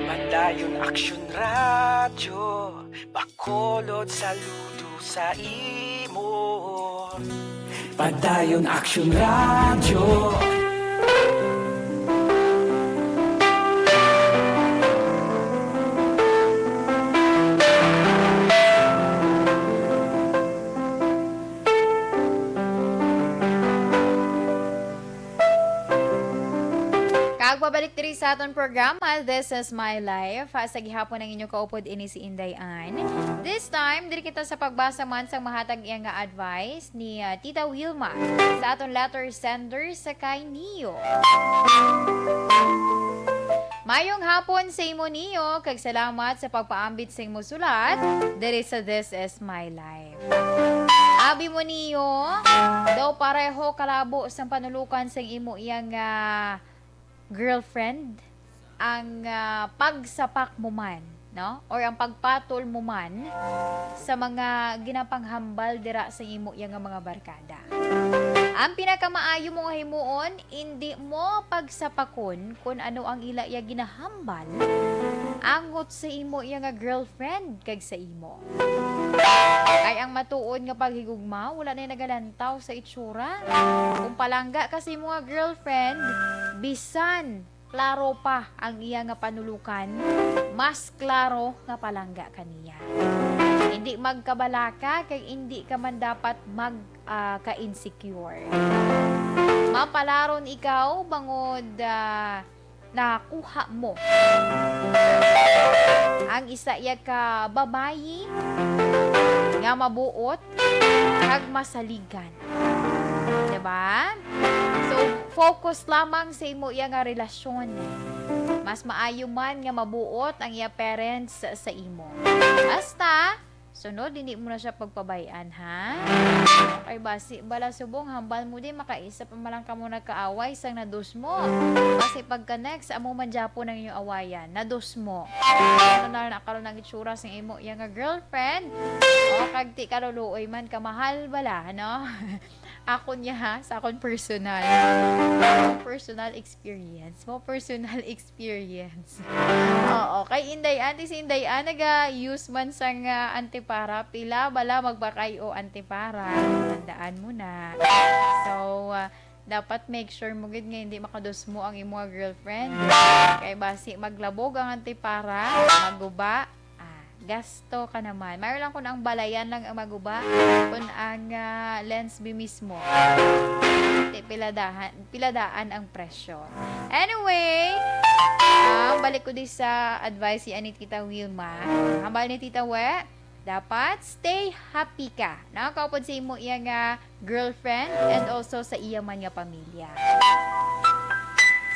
Padayon Aksyon Radyo, Bacolod, saludo sa imo. Padayon Aksyon Radyo. Pagbabalik diri sa aton programa, This Is My Life. Ah, sa gihapon ang inyong kaupod ini si Inday Ann. This time, diri kita sa pagbasa man sang mahatag iya nga advice ni, ah, Tita Wilma sa aton letter sender sa kay Neo. Mayong hapon sa imo, Neo, kag salamat sa pagpaambit sa imo sulat diri sa This Is My Life. Abi mo, Neo, daw pareho kalabo sang panulukan sang imo iya nga girlfriend ang, ah, pagsapak mo man, no? Or ang pagpatol mo man sa mga ginapanghambal dira sa imo iya nga mga barkada. Ang pinakamaayo mo nga himuon, indi mo pagsapakon kun ano ang ila iya ginahambal angot sa imo iya nga girlfriend kag sa imo. Kay ang matuod nga paghigugma, wala na nagalantaw sa itsura. Kung palangga ka sa imo nga girlfriend, bisan klaro pa ang iya nga panulukan, mas klaro nga palangga ka niya. Hindi magkabalaka kay hindi ka man dapat mag, ah, ka-insecure. Mapalaron ikaw bangod, ah, nakuha mo ang isa iya ka babayi nga mabuot kag masaligan. Diba? So, focus lamang sa imo iya nga relasyon. Mas maayo man nga mabuot ang iya parents sa imo. Basta, sunod, hindi mo na siya pagpabay-an, ha? Kay basi, bala subong, hambal mo di, makaisa pa man lang kamo nagkaaway sang nadus mo. Basi pagka next, amo man gyapon ang inyong awayan, nadus mo. Ano na, na karon ang itsura sing imo iya nga girlfriend? O, kag ti kaluluoy man ka, mahal bala, no? Ako niya, ha, sa akon personal. Personal experience. Mo personal experience. Oo, kay Inday Ann, ti si Inday Ann, naga-use man sang, ah, antipara. Pila bala magpakay o antipara? Tandaan mo na. So, ah, dapat make sure mo gid nga hindi makadusmo ang imo nga girlfriend. Kay basi maglabog ang antipara, maguba, ah, gasto ka naman. Mayroon lang kung ang balayan lang ang maguba, kung ang, ah, lens bi mismo. Ti piladahan, piladaan ang presyo. Anyway, ah, balik ko di sa advice ni Tita Wilma. Hambal ni Tita We, dapat stay happy ka. No? Kaupod sa imo iya nga girlfriend and also sa iya man nga pamilya.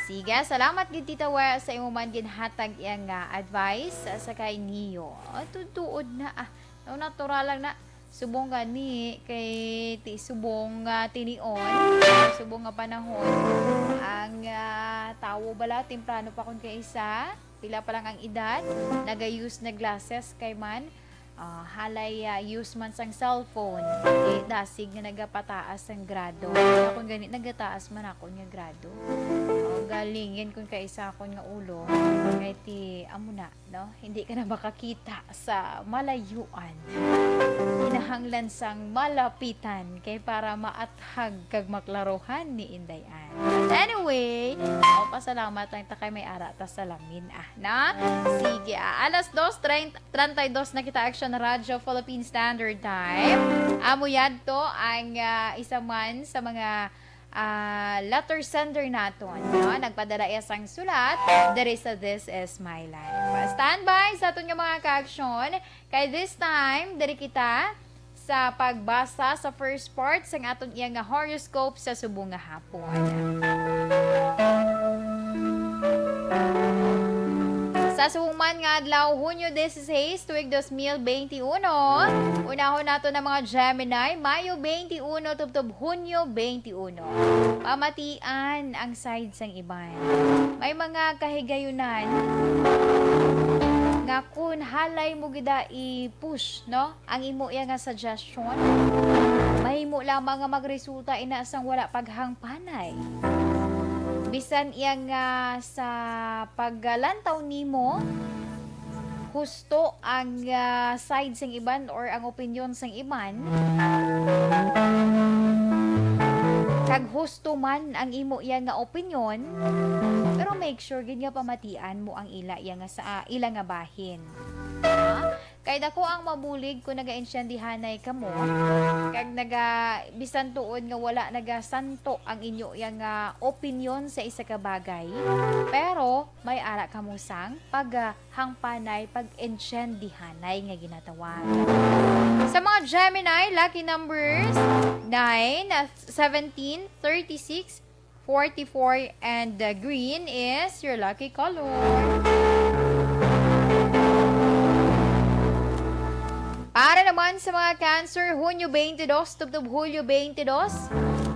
Sige, salamat gid, Tita We, sa imo man ginhatag iya nga advice sa kay Neo. Ah, tuod na, ah. No, natural lang na. Subong gani kay ti subong nga tinion, subong nga panahon, ang, ah, tawo bala, temprano pa kun kay isa, pila pa lang ang edad, naga-use na glasses kay man, ah, halay, ah, use man sang cellphone, eh, dasig nga nagapataas ang grado. Kaya kun gani, nagataas man akon nga grado. O, galingin kun kay isa akon nga ulo, kay ti, amo na, no? Hindi ka na makakita sa malayuan. Kinahanglan sang malapitan kay para maathag kag maklaruhan ni Inday Ann. Anyway, o, pasalamat lang ta kay may ara ta salamin, ah, na? Sige, ah, alas dos treinta, treinta y dos na kita, Action Radyo Philippine Standard Time. Amo yadto ang, ah, isa man sa mga, ah, letter sender naton, no? Nagpadala iya sang sulat diri sa This Is My Life. Standby sa aton nga mga kaaksyon, kay this time, diri kita sa pagbasa sa first part sang aton iya nga horoscope sa subong nga hapon. Sa subong man nga adlaw, Hunyo dieciséis, tuig dos mil beintiuno, unahon nato na mga Gemini, Mayo beintiuno tubtob Hunyo beintiuno. Pamatian ang side sang iban. May mga kahigayunan nga kun halay mo gid i-push, no? Ang imo iya nga suggestion, mahimo lamang nga magresulta ina sang wala paghangpanay. Bisan iya nga sa paglantaw nimo, husto ang, ah, side sang iban or ang opinyon sang iban, kag husto man ang imo iya nga opinyon, pero make sure gid nga pamatian mo ang ila iya nga sa, ah, ila nga bahin. Ha? Kay dako ang mabulig kung nagaintyendihanay kamo, kag naga-, bisan tuod nga wala nagasanto ang inyo yang, ah, opinyon sa isa ka bagay, pero may ara kamo sang paghangpanay, pag-intyendihanay nga ginatawag. Sa mga Gemini, lucky numbers, nine, seventeen, thirty-six, forty-four, and the green is your lucky color. Para naman sa mga Cancer, Hunyo twenty-two tubtob Hulyo twenty-two,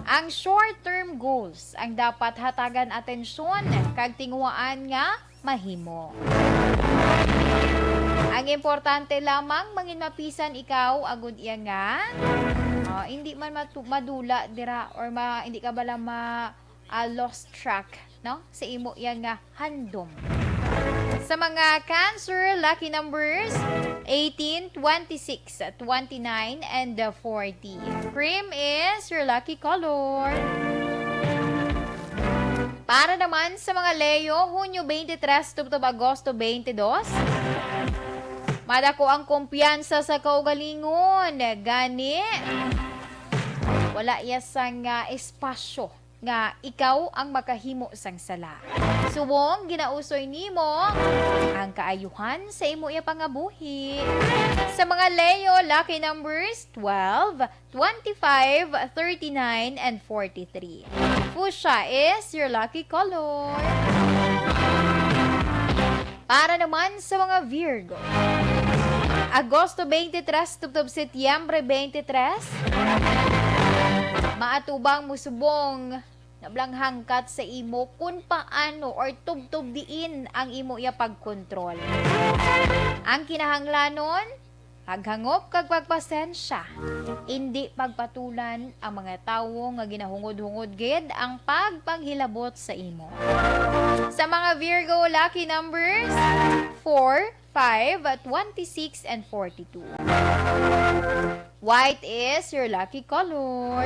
ang short-term goals ang dapat hatagan atensyon kag tinguhaan nga mahimo. Ang importante lamang, mangin mapisan ikaw, agud iya nga, ah, hindi man matu-, madula dira or ma-, hindi ka bala ma-, ah, lost track, no? Sa imo iya nga handom. Sa mga Cancer, lucky numbers, eighteen, twenty-six, twenty-nine, and, uh, forty. Cream is your lucky color. Para naman sa mga Leo, Hunyo twenty-three tubtob Agosto twenty-two, madako ang kumpiyansa sa kaugalingon. Gani, wala iya sang, ah, espasyo nga ikaw ang makahimo sang sala. Subong ginausoy nimo ang kaayuhan sa imo iya pangabuhi. Sa mga Leo, lucky numbers, twelve, twenty-five, thirty-nine, and forty-three. Fuchsia is your lucky color. Para naman sa mga Virgo, Agosto twenty-three tubtob Setyembre twenty-three, maatubang mo subong nablanghangkat sa imo kung paano or tubtob diin ang imo iya pagkontrol. Ang kinahanglanon, paghangop kag pagpasensya. Indi pagpatulan ang mga tawo nga ginahungod-hungod gid ang pagpanghilabot sa imo. Sa mga Virgo, lucky numbers, four, five, twenty-six, and forty-two. White is your lucky color.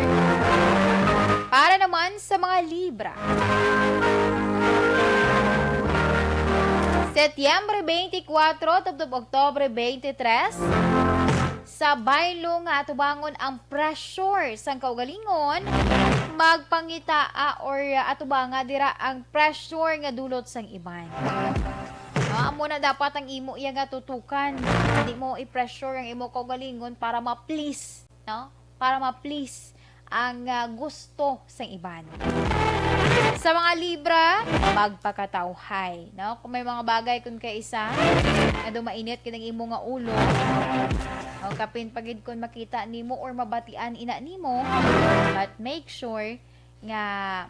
Para naman sa mga Libra, Setyembre twenty-four tubtob Oktobre twenty-three, sa baylo nga atubangon ang pressure sang kaugalingon, magpangitaa or atubanga dira ang pressure nga dulot sang iban. Ah, amo na dapat ang imo iya nga tutukan. Hindi mo i-pressure ang imo kaugalingon para ma-please, no? Para ma-please ang, ah, gusto sang iban. Sa mga Libra, magpakatawhay, no? Kung may mga bagay kun kaisa nga dumainit gid ang imo nga ulo, o kapin pa gid kun makita nimo or mabatian ina nimo, but make sure nga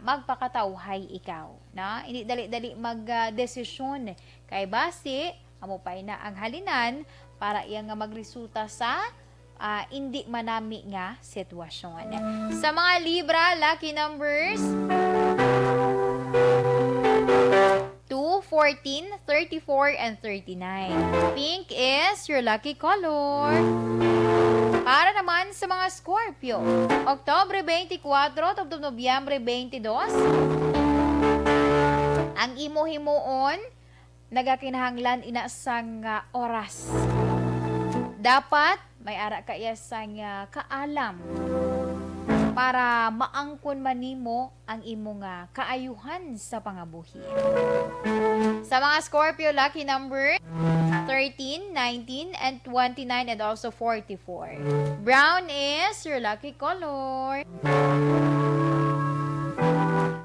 magpakatawhay ikaw, no? Hindi dali-dali mag, ah, desisyon, kay basi amo pa ina ang halinan para iya nga magresulta sa, ah, indi manami nga sitwasyon. Sa mga Libra, lucky numbers, two, fourteen, thirty-four, and thirty-nine. Pink is your lucky color. Para naman sa mga Scorpio, Oktobre twenty-four tubtob Nobyembre twenty-two, ang imo himuon nagakinahanglan ina sang, ah, oras. Dapat may ara ka iya sang, ah, kaalam para maangkon man nimo ang imo nga kaayuhan sa pangabuhi. Sa mga Scorpio, lucky number thirteen, nineteen, and twenty-nine, and also forty-four. Brown is your lucky color.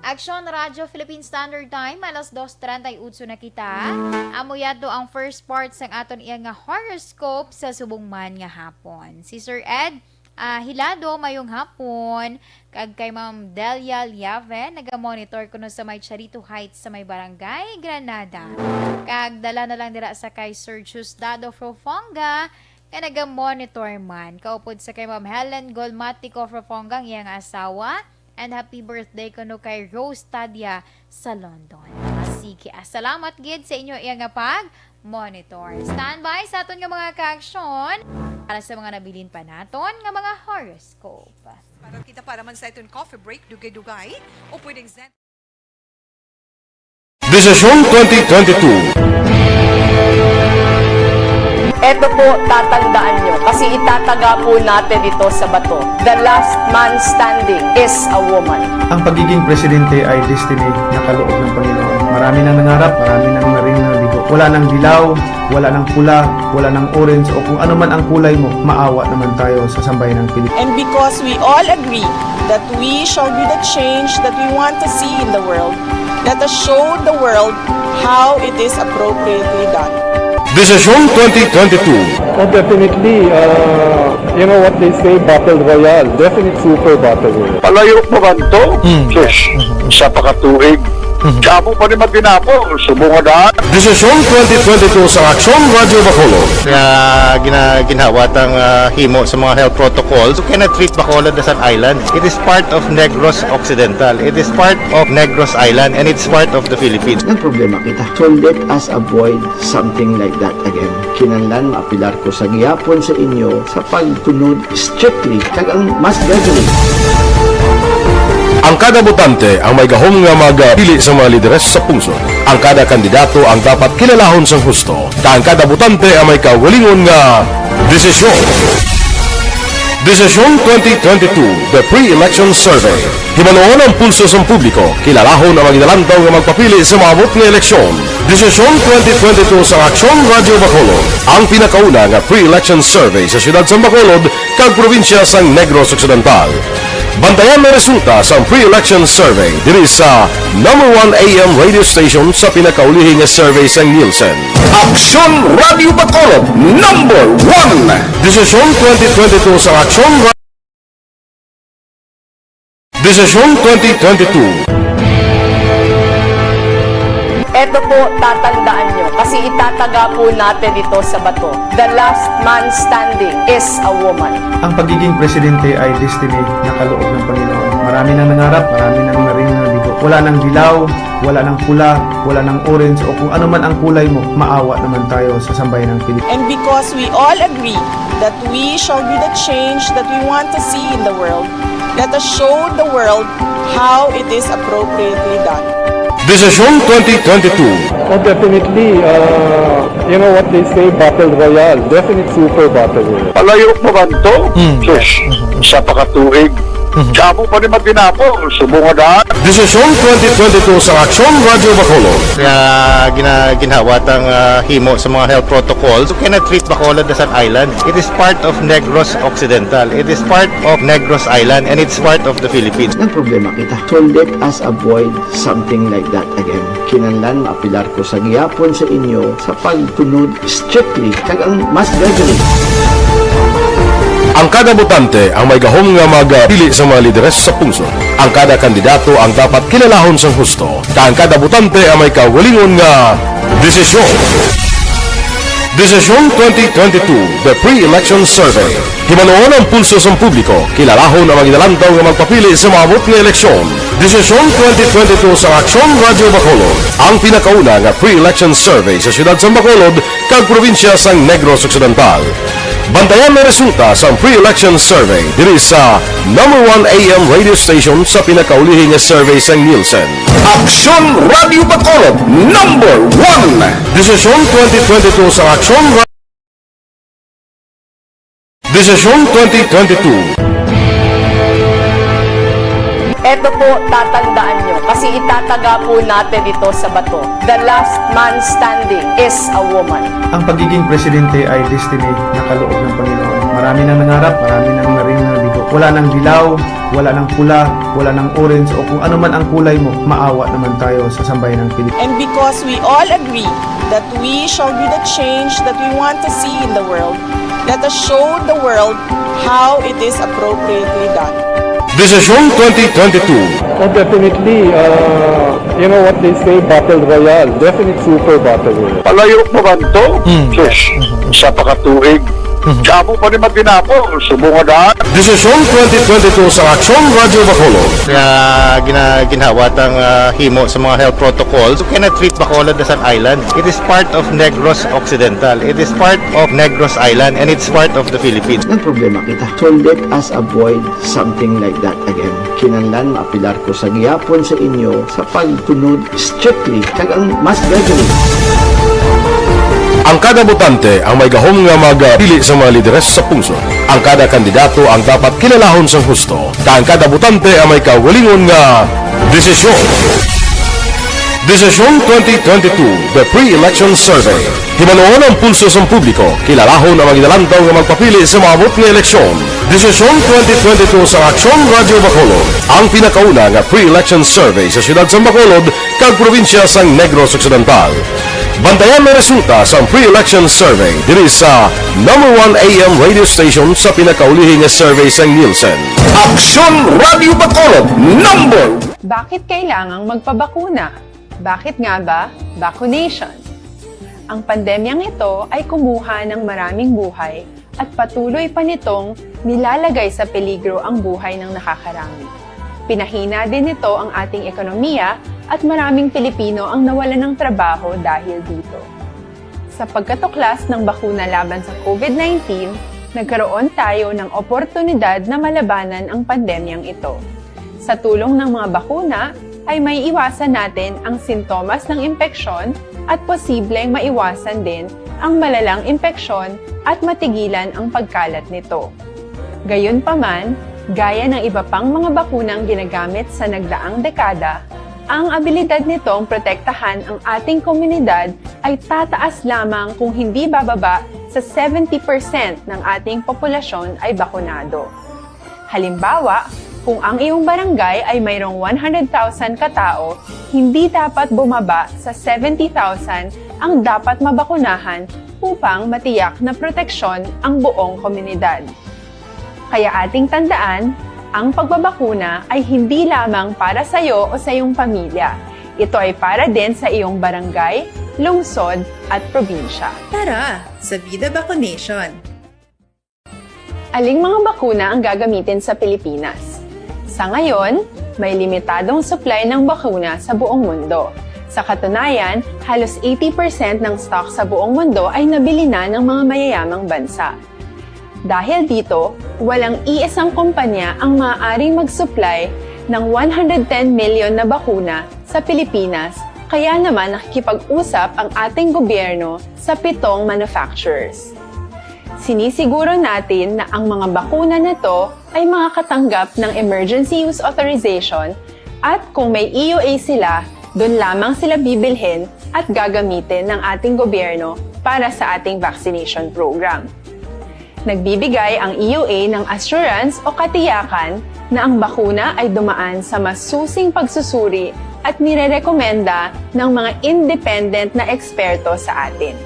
Aksyon Radyo Philippine Standard Time, alas dos treinta y ocho na kita. Amo yato ang first part sang aton iya nga horoscope sa subong man nga hapon. Si Sir Ed, ah, Hilado, mayong hapon. Kag kay Ma'am Delia Liave, naga-monitor kuno sa may Charito Heights sa may Barangay Granada. Kag dala na lang dira sa kay Sir Diosdado Frofonga, nga naga-monitor man. Kaupod sa kay Ma'am Helen Golmatico Frofonga, ang iyang asawa. And happy birthday kuno kay Rose Tadia sa London. Ah, sige, ah, salamat gid sa inyo iya nga pag-monitor. Standby sa aton nga mga kaaksyon para sa mga nabilin pa naton nga mga horoscope. Para kita para man sa iton coffee break, dugay-dugay, o pwedeng Zen- Desisyon twenty twenty-two. Ito po, tatandaan nyo, kasi itataga po natin ito sa bato. The last man standing is a woman. Ang pagiging presidente ay destiny na kaloob ng Panginoon. Marami nang nangarap, marami nang naring nabigo. Wala nang dilaw, wala nang pula, wala nang orange, o kung ano man ang kulay mo, maawa naman tayo sa sambayan ng Pilipinas. And because we all agree that we shall be the change that we want to see in the world, let us show the world how it is appropriately done. Desisyon twenty twenty-two. Oh, definitely, uh, you know what they say, battle royale. Definite super battle royale. Palayo pa man to? Hmm. Sus, isa pa ka tuig. Kamo pa ni matinapol, subong nga daan. Desisyon twenty twenty-two sa Aksyon Radyo Bacolod. Nga gina-, ginhawa tang, ah, himo sa mga health protocols. You cannot treat Bacolod as an island. It is part of Negros Occidental. It is part of Negros Island, and it's part of the Philippines. Ang problema kita. So let us avoid something like that again. Kinahanglan maapilar ko sa gihapon sa inyo sa pagsunod strictly kag ang mas gradually. Ang kada botante ang may gahom nga magpili sa mga lideres sa pungsod. Ang kada kandidato ang dapat kilalahon sang husto, kag ang kada botante ang may kaugalingon nga desisyon. Desisyon twenty twenty-two, The Pre-Election Survey. Hibaluon ang pulso sang publiko, kilalahon ang mga ginalantaw nga magpapili sa maabot nga eleksyon. Desisyon twenty twenty-two sa Aksyon Radyo Bacolod, ang pinakauna nga pre-election survey sa siyudad sang Bacolod kag probinsya sang Negros Occidental. Bantayan ang resulta sang pre-election survey diri sa number one A M radio station sa pinakaulihi nga survey sang Nielsen. Aksyon Radyo Bacolod, number one. Desisyon twenty twenty-two sa Aksyon Ra-, Desisyon twenty twenty-two. Eto po, tatandaan nyo, kasi itataga po natin ito sa bato. The last man standing is a woman. Ang pagiging presidente ay destiny na kaloob ng Panginoon. Marami nang nangarap, marami nang naring nabigo. Wala nang dilaw, wala nang pula, wala nang orange, o kung ano man ang kulay mo, maawa naman tayo sa sambayan ng Pilipinas. And because we all agree that we shall be the change that we want to see in the world, let us show the world how it is appropriately done. Desisyon twenty twenty-two. Oh, definitely, uh, you know what they say, battle royale. Definite super battle royale. Palayo pa man to? Hmm. Sus, isa pa ka tuig. Kamo pa ni matinapol, subong nga daan. Desisyon twenty twenty-two sa Aksyon Radyo Bacolod. Nga gina-, ginhawa tang, ah, himo sa mga health protocols. You cannot treat Bacolod as an island. It is part of Negros Occidental. It is part of Negros Island, and it's part of the Philippines. Ang problema kita. So let us avoid something like that again. Kinahanglan maapilar ko sa gihapon sa inyo sa pagsunod strictly kag ang mas gradually. Ang kada botante ang may gahom nga magpili sa mga lideres sa pungsod. Ang kada kandidato ang dapat kilalahon sang husto, kag ang kada botante ang may kaugalingon nga desisyon. Desisyon twenty twenty-two, The Pre-Election Survey. Hibaluon ang pulso sang publiko, kilalahon ang mga ginalantaw nga magpapili sa maabot nga eleksyon. Desisyon twenty twenty-two sa Aksyon Radyo Bacolod, ang pinakauna nga pre-election survey sa siyudad sang Bacolod kag probinsya sang Negros Occidental. Bantayan ang resulta sang pre-election survey diri sa number one A M radio station sa pinakaulihi nga survey sang Nielsen. Aksyon Radyo Bacolod, number one. Desisyon twenty twenty-two sa Aksyon Ra-, Desisyon twenty twenty-two. Eto po, tatandaan nyo, kasi itataga po natin ito sa bato. The last man standing is a woman. Ang pagiging presidente ay destiny na kaloob ng Panginoon. Marami nang nangarap, marami nang naring nabigo. Wala nang dilaw, wala nang pula, wala nang orange, o kung ano man ang kulay mo, maawa naman tayo sa sambayan ng Pilipinas. And because we all agree that we shall be the change that we want to see in the world, let us show the world how it is appropriately done. Desisyon twenty twenty-two. Oh, definitely, uh, you know what they say, battle royale. Definite super battle royale. Palayo pa man to? Hmm. Sus, isa pa ka tuig. Kamo pa ni matinapol, subong nga daan. Desisyon twenty twenty-two sa Aksyon Radyo Bacolod. Nga gina-, ginhawa tang, ah, himo sa mga health protocols. You cannot treat Bacolod as an island. It is part of Negros Occidental. It is part of Negros Island, and it's part of the Philippines. Ang problema kita. So let us avoid something like that again. Kinahanglan maapilar ko sa gihapon sa inyo sa pagsunod strictly kag ang mas gradually. Ang kada botante ang may gahom nga magpili sa mga lideres sa pungsod. Ang kada kandidato ang dapat kilalahon sang husto, kag ang kada botante ang may kaugalingon nga desisyon. Desisyon twenty twenty-two, The Pre-Election Survey. Hibaluon ang pulso sang publiko, kilalahon ang mga ginalantaw nga magpapili sa maabot nga eleksyon. Desisyon twenty twenty-two sa Aksyon Radio Bacolod, ang pinakauna nga pre-election survey sa siyudad sang Bacolod kag probinsya sang Negros Occidental. Bantayan ang resulta sang pre-election survey diri sa number one A M radio station sa pinakaulihi nga survey sang Nielsen. Aksyon Radio Bacolod, number Bakit kailangang magpabakuna? Bakit nga ba vaccination? Ang pandemyang ito ay kumuha ng maraming buhay at patuloy pa nitong nilalagay sa peligro ang buhay ng nakakarami. Pinahina din nito ang ating ekonomiya at maraming Pilipino ang nawalan ng trabaho dahil dito. Sa pagkatuklas ng bakuna laban sa COVID nineteen, nagkaroon tayo ng oportunidad na malabanan ang pandemyang ito. Sa tulong ng mga bakuna, ay may iwasan natin ang sintomas ng impeksyon at posibleng maiwasan din ang malalang impeksyon at matigilan ang pagkalat nito. Gayunpaman, gaya ng iba pang mga bakunang ginagamit sa nagdaang dekada, ang abilidad nitong protektahan ang ating komunidad ay tataas lamang kung hindi bababa sa seventy percent ng ating populasyon ay bakunado. Halimbawa, kung ang iyong barangay ay mayroong one hundred thousand katao, hindi dapat bumaba sa seventy thousand ang dapat mabakunahan upang matiyak na proteksyon ang buong komunidad. Kaya ating tandaan, ang pagbabakuna ay hindi lamang para sa iyo o sa iyong pamilya. Ito ay para din sa iyong barangay, lungsod, at probinsya. Tara, sa Vida Vaccination! Aling mga bakuna ang gagamitin sa Pilipinas? Sa ngayon, may limitadong supply ng bakuna sa buong mundo. Sa katunayan, halos eighty percent ng stock sa buong mundo ay nabili na ng mga mayayamang bansa. Dahil dito, walang iisang kumpanya ang maaaring mag-supply ng one hundred ten million na bakuna sa Pilipinas, kaya naman nakikipag-usap ang ating gobyerno sa pitong manufacturers. Sinisiguro natin na ang mga bakuna na to ay makakatanggap ng emergency use authorization at kung may E U A sila, doon lamang sila bibilhin at gagamitin ng ating gobyerno para sa ating vaccination program. Nagbibigay ang E U A ng assurance o katiyakan na ang bakuna ay dumaan sa masusing pagsusuri at nirerekomenda ng mga independent na eksperto sa atin.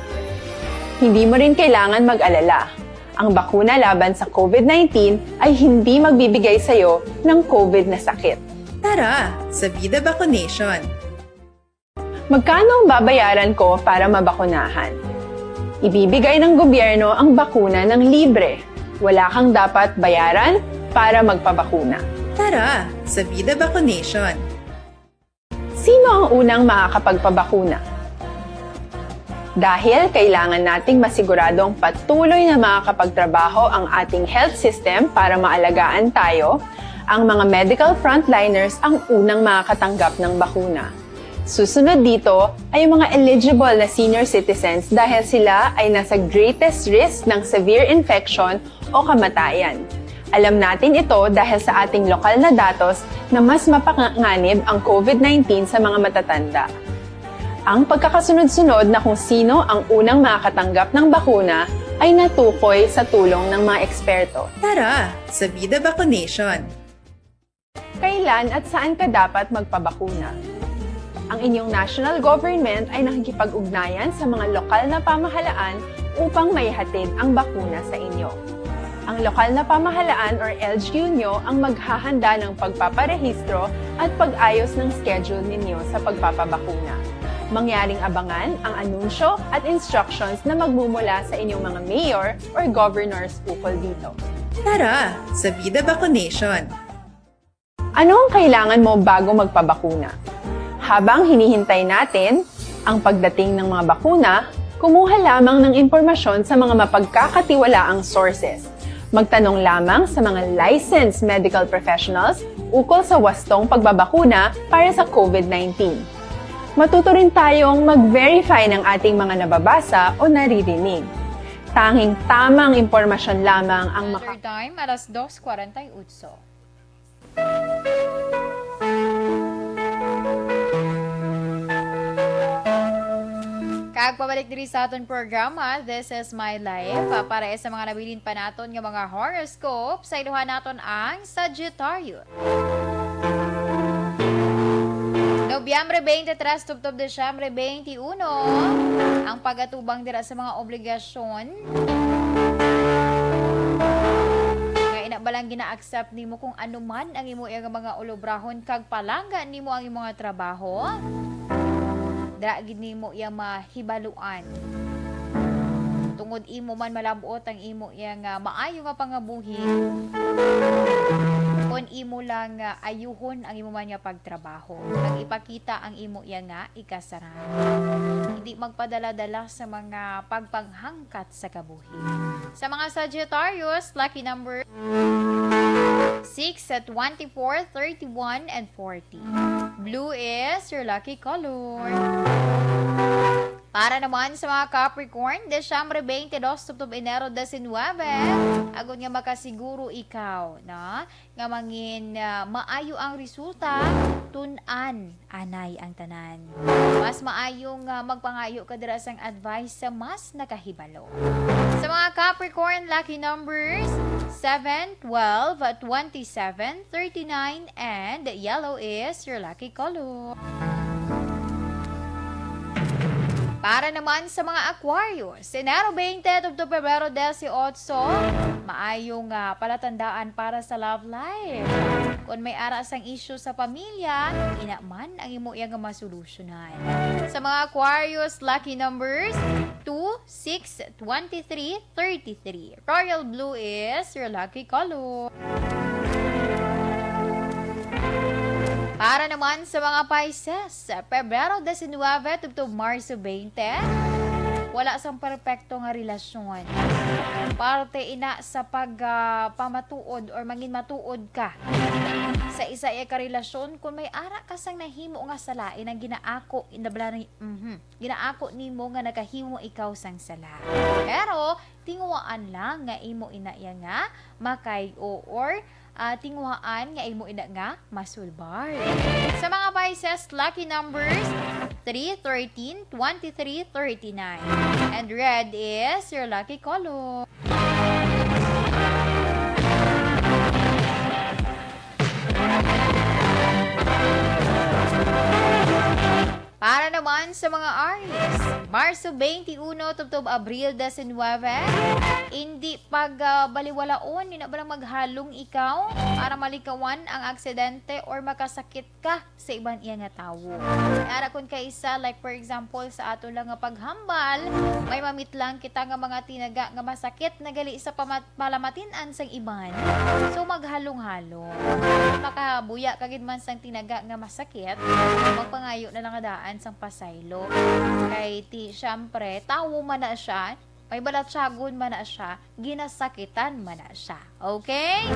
Hindi mo rin kailangan mag-alala. Ang bakuna laban sa COVID nineteen ay hindi magbibigay sa iyo ng COVID na sakit. Tara, sa Vida Vaccination! Magkano ang babayaran ko para mabakunahan? Ibibigay ng gobyerno ang bakuna ng libre. Wala kang dapat bayaran para magpabakuna. Tara, sa Vida Vaccination! Sino ang unang makakapagpabakuna? Dahil kailangan nating masiguradong patuloy na makakapagtrabaho ang ating health system para maalagaan tayo, ang mga medical frontliners ang unang makakatanggap ng bakuna. Susunod dito ay ang mga eligible na senior citizens dahil sila ay nasa greatest risk ng severe infection o kamatayan. Alam natin ito dahil sa ating lokal na datos na mas mapanganib ang COVID nineteen sa mga matatanda. Ang pagkakasunod-sunod na kung sino ang unang makakatanggap ng bakuna ay natukoy sa tulong ng mga eksperto. Tara, sa Vida Vaccination! Kailan at saan ka dapat magpabakuna? Ang inyong national government ay nakikipag-ugnayan sa mga lokal na pamahalaan upang maihatid ang bakuna sa inyo. Ang lokal na pamahalaan or L G U nyo ang maghahanda ng pagpaparehistro at pag-ayos ng schedule ninyo sa pagpapabakuna. Mangyaring abangan ang anunsyo at instructions na magmumula sa inyong mga mayor or governors ukol dito. Tara, sa Vida Vaccination! Ano ang kailangan mo bago magpabakuna? Habang hinihintay natin ang pagdating ng mga bakuna, kumuha lamang ng impormasyon sa mga mapagkakatiwalaang sources. Magtanong lamang sa mga licensed medical professionals ukol sa wastong pagbabakuna para sa COVID nineteen. Matuto rin tayong mag-verify ng ating mga nababasa o naririnig. Tanging tamang impormasyon lamang ang maka- Another time, alas dos kwarenta y ocho. Kag pabalik diri sa aton programa, This Is My Life. Para sa mga nabilin pa naton nga mga horoscope, sa iluhan naton ang Sagittarius. Nobyembre twenty-three tubtob Disyembre twenty-one, ang pagatubang dira sa mga obligasyon nga ina ba lang gina-accept nimo, kung ano man ang imo iya nga mga ulobrahon kag palangga nimo ang imo nga trabaho, dira gid nimo iya mahibaluan. Tungod imo man malab-ot ang imo iya nga maayo nga pangabuhi, kon imo lang, ah, ayuhon ang imo man nga pagtrabaho, kag ipakita ang imo iya nga ikasarang. Hindi magpadala-dala sa mga pagpanghangkat sa kabuhi. Sa mga Sagittarius, lucky number six, twenty-four, thirty-one, and forty. Blue is your lucky color. Para naman sa mga Capricorn, Disyembre twenty-two tubtob Enero diecinuebe, agod nga makasiguro ikaw, no, nga mangin, ah, maayo ang resulta, tun-an anay ang tanan. Mas maayo nga magpangayo ka dira sang advice sa mas nakahibalo. Sa mga Capricorn, lucky numbers seven, twelve, twenty-seven, thirty-nine, and yellow is your lucky color. Para naman sa mga Aquarius, Enero twenty tubtob Pebrero dieciocho, maayo nga palatandaan para sa love life. Kon may ara sang issue sa pamilya, ina man ang imo iya nga masolusyonan. Sa mga Aquarius, lucky numbers two, six, twenty-three, thirty-three. Royal blue is your lucky color. Para naman sa mga Pisces, Pebrero diecinuebe tubtob Marso twenty, wala sang perpekto nga relasyon. Parte ina sa pag, ah, pamatuod or mangin matuod ka sa isa iya ka relasyon. Kung may ara ka sang nahimo nga sala, inang ginaako, inabla ni, mhm, ginaako nimo nga nakahimo ikaw sang sala. Pero tinguhaan lang nga imo ina iya nga makay-o or, ah, tinguhaan nga imo ina nga masulbar. Sa mga Pisces, lucky numbers three, thirteen, twenty-three, thirty-nine. And red is your lucky color. Para naman sa mga Aries, Marso twenty-one tubtob Abril diecinuebe, indi pag, ah, baliwalaon, ina ba lang maghalong ikaw para malikawan ang aksidente or makasakit ka sa iban iya nga tawo. Ara kon kaisa, like for example, sa ato lang nga paghambal, may mamit lang kita nga mga tinaga nga masakit na gali sa pamat-, palamatin-an sang iban. So, maghalong-halong. Makabuya ka gid man sang tinaga nga masakit, magpangayo na lang nga daan sang pasaylo. Kay ti, syempre, tawo man na siya, may balatyagon man na siya, ginasakitan man na siya. Okay?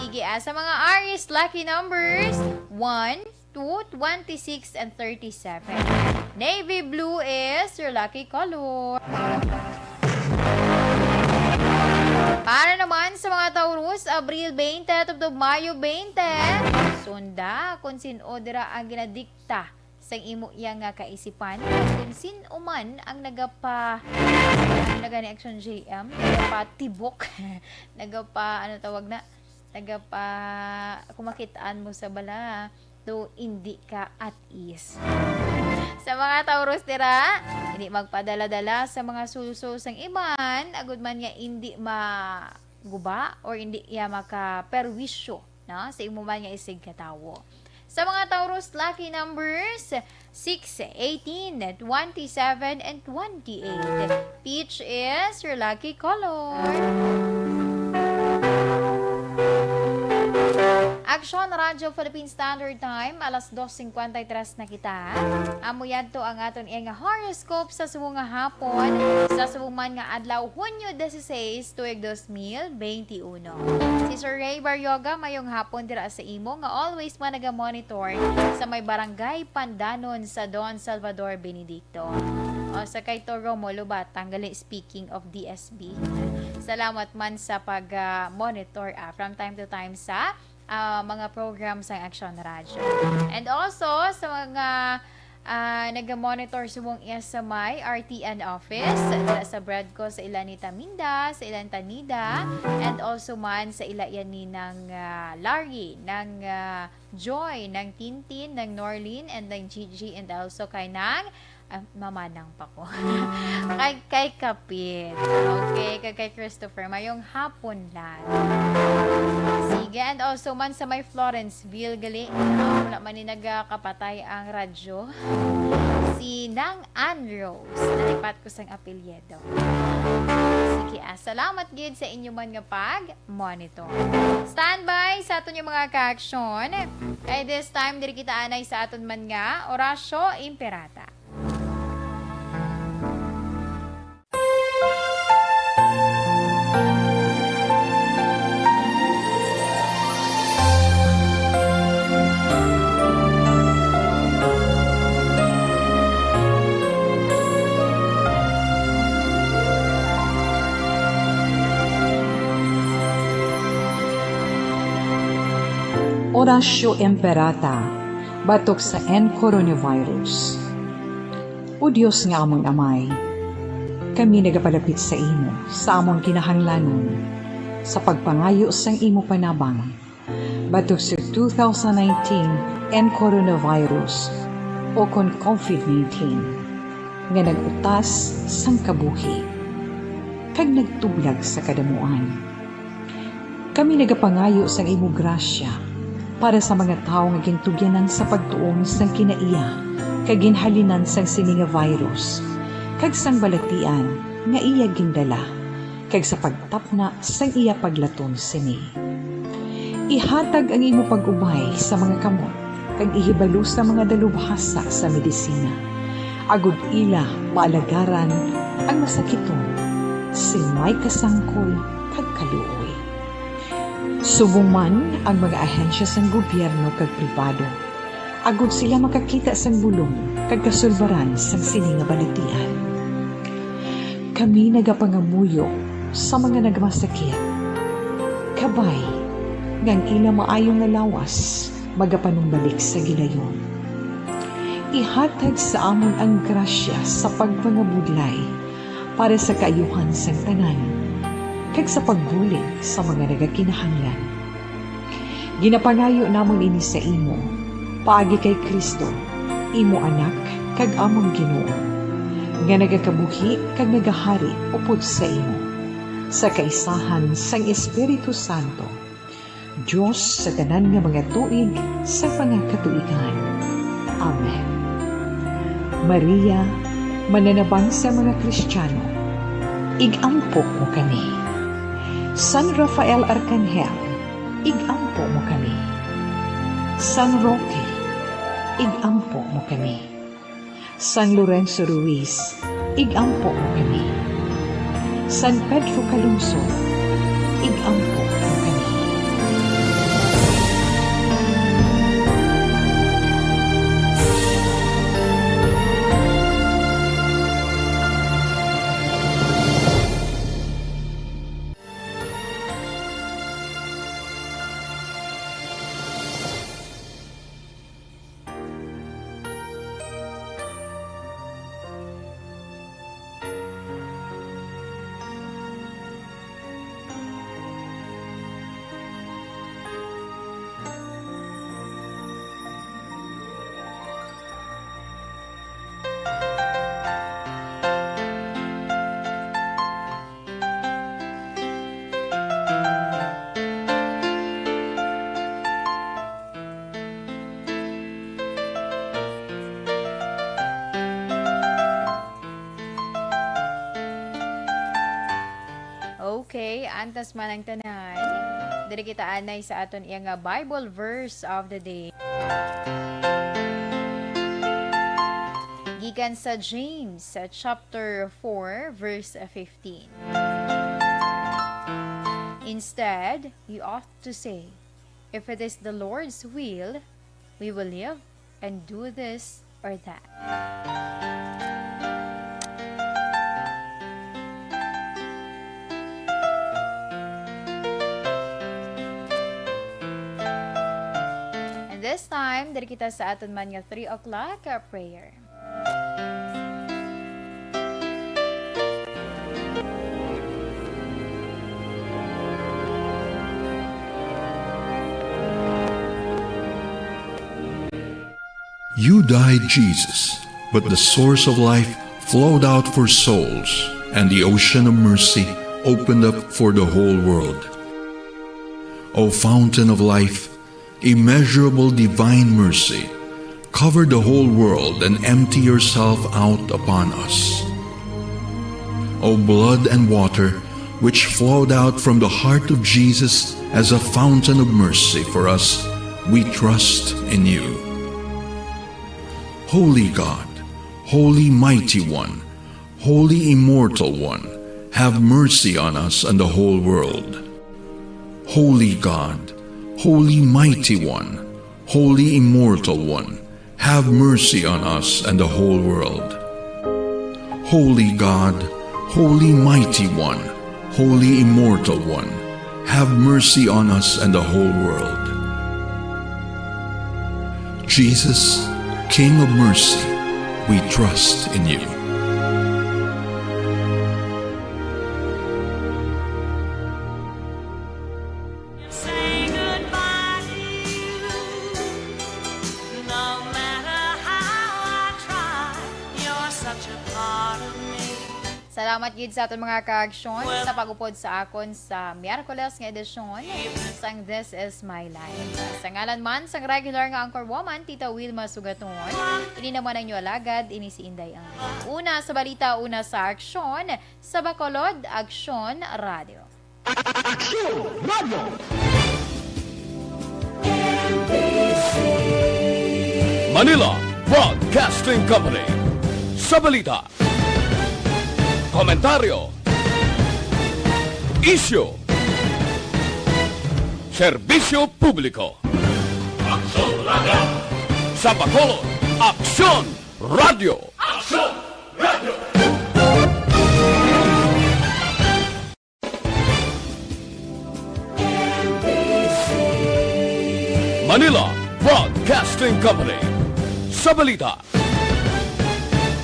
Sige, ah, sa mga Aries, lucky numbers, one, two, twenty-six, and thirty-seven. Navy blue is your lucky color. Para naman sa mga Taurus, Abril twenty tubtob Mayo twenty, sunda kung sin-o dira ang ginadikta sang imo iya nga kaisipan, kung sin-o man ang nagapa-, ano gani, Action J M, nagapatibok, nagapa-, ano tawag na, nagapa-, kung makitaan mo sa bala, to hindi ka at ease. Sa mga Taurus dira, hindi magpadala-dala sa mga sulsol sang iban, agud man nga hindi maguba or hindi iya makaperwisyo, no, sa imo man nga isigkatawo. Sa mga Taurus, lucky numbers six, eighteen, twenty-seven, and twenty-eight. Peach is your lucky color. Aksyon Radyo Philippine Standard Time, alas dos cincuenta y tres na kita. Amo yadto ang aton iya nga horoscope sa subong nga hapon, sa subong man nga adlaw, Hunyo dieciséis, tuig dos mil veintiuno. Si Sir Ray Barrioga, mayong hapon dira sa imo nga always man naga-monitor sa may Barangay Pandanon sa Don Salvador Benedicto. O sa kay Toro Molo ba, tanggali speaking of D S B. Salamat man sa pag, ah, monitor, ah, from time to time sa, ah, mga program sang Aksyon Radyo. And also, sa mga, ah, naga-monitor subong iya sa may R T N office, dira sa Bradco, sa ila ni Taminda, sa ila ni Tanida, and also man sa ila iya ni nang, ah, Larry, nang, ah, Joy, nang Tintin, nang Norlin, and nang Gigi, and also kay nang, ah, mamanang pa ko. Kay, kay Kapit. Okay, kay, kay Christopher. Mayong hapon lang. Sige, and also man sa may Florenceville, gali. Ah, wala man ni nagakapatay ang radyo. Si Nang Ann Rose. Nalipat ko sang apelyido. Sige, ah, salamat gid sa inyo man nga pag-monitor. Standby sa aton yung mga kaaksyon. Kay this time, diri kita anay sa aton man nga Orasyo Imperata. Orasyo Imperata, batok sa N coronavirus. O Dios nga amon Amay, kami nagapalapit sa imo sa amon kinahanglanon sa pagpangayo sang imo panabang batok sa two thousand nineteen N coronavirus, o kon COVID nineteen, nga nag-utas sang kabuhi kag nagtublag sa kadamuan. Kami nagapangayo sang imo grasya para sa mga tawo nga gintugyanan sa pagtuon sang kinaiya kag ginhalinan sang sini nga virus, kag sang balatian nga iya gindala, kag sa pagtapna sang iya paglaton sini. Ihatag ang imo pag-ubay sa mga kamot kag ihibalo sa mga dalubhasa sa medisina, agod ila maalagaran ang masakiton sing may kasangkol kag kaluoy. Subong man ang mga ahensya sang gobyerno kag pribado, agod sila makakita sang bulong kag kasulbaran sang sini nga balatian. Kami nagapangamuyo sa mga nagmasakit, kabay nga ang ila maayo nga lawas magapanumbalik sa gilayon. Ihatag sa amon ang grasya sa pagpangabudlay para sa kaayuhan sang tanan, kag sa pagbulig sa mga nagakinahanglan. Ginapangayo namon ini sa imo, paagi kay Cristo, imo Anak kag amon Ginoo, nga nagakabuhi kag nagahari upod sa imo, sa kaisahan sang Espiritu Santo, Dios sa tanan nga mga tuig sa mga katuigan. Amen. Maria, mananabang sa mga Kristiyano, ig-ampo mo kami. San Rafael Arcangel, ig-ampo mo kami. San Roque, ig-ampo mo kami. San Lorenzo Ruiz, ig-ampo mo kami. San Pedro Calungsod, ig-ampo mo kami. Okay, antas man ang tanan. Diri kita anay sa aton iya nga Bible verse of the day. Gikan sa James, uh, chapter four, verse fifteen. Instead, you ought to say, "If it is the Lord's will, we will live and do this or that." And this time, diri kita sa aton man nga three o'clock, uh, prayer. You died, Jesus, but the source of life flowed out for souls, and the ocean of mercy opened up for the whole world. O fountain of life, immeasurable divine mercy, cover the whole world and empty yourself out upon us. O blood and water, which flowed out from the heart of Jesus as a fountain of mercy for us, we trust in you. Holy God, Holy Mighty One, Holy Immortal One, have mercy on us and the whole world. Holy God, Holy Mighty One, Holy Immortal One, have mercy on us and the whole world. Holy God, Holy Mighty One, Holy Immortal One, have mercy on us and the whole world. Jesus, King of mercy, we trust in you. Say goodbye to you. No matter how I try, you're such a part of me. Salamat gid sa aton mga kaaksyon sa pag-upod sa akon sa Miyerkules nga edisyon sang This Is My Life. Sa ngalan man sang regular nga anchor woman, Tita Wilma Sugaton, ini naman ang inyo alagad, ini si Inday Ang. Una sa balita, una sa aksyon, sa Bacolod, Aksyon Radio. Aksyon Radio. Manila Broadcasting Company. Sa balita, komentaryo, isyu, serbisyo publiko. Aksyon Radio. Sa Bacolod, Aksyon Radio. Aksyon Radio. Manila Broadcasting Company. Sa balita,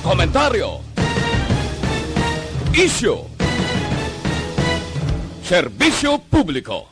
komentaryo, isyu, serbisyo publiko.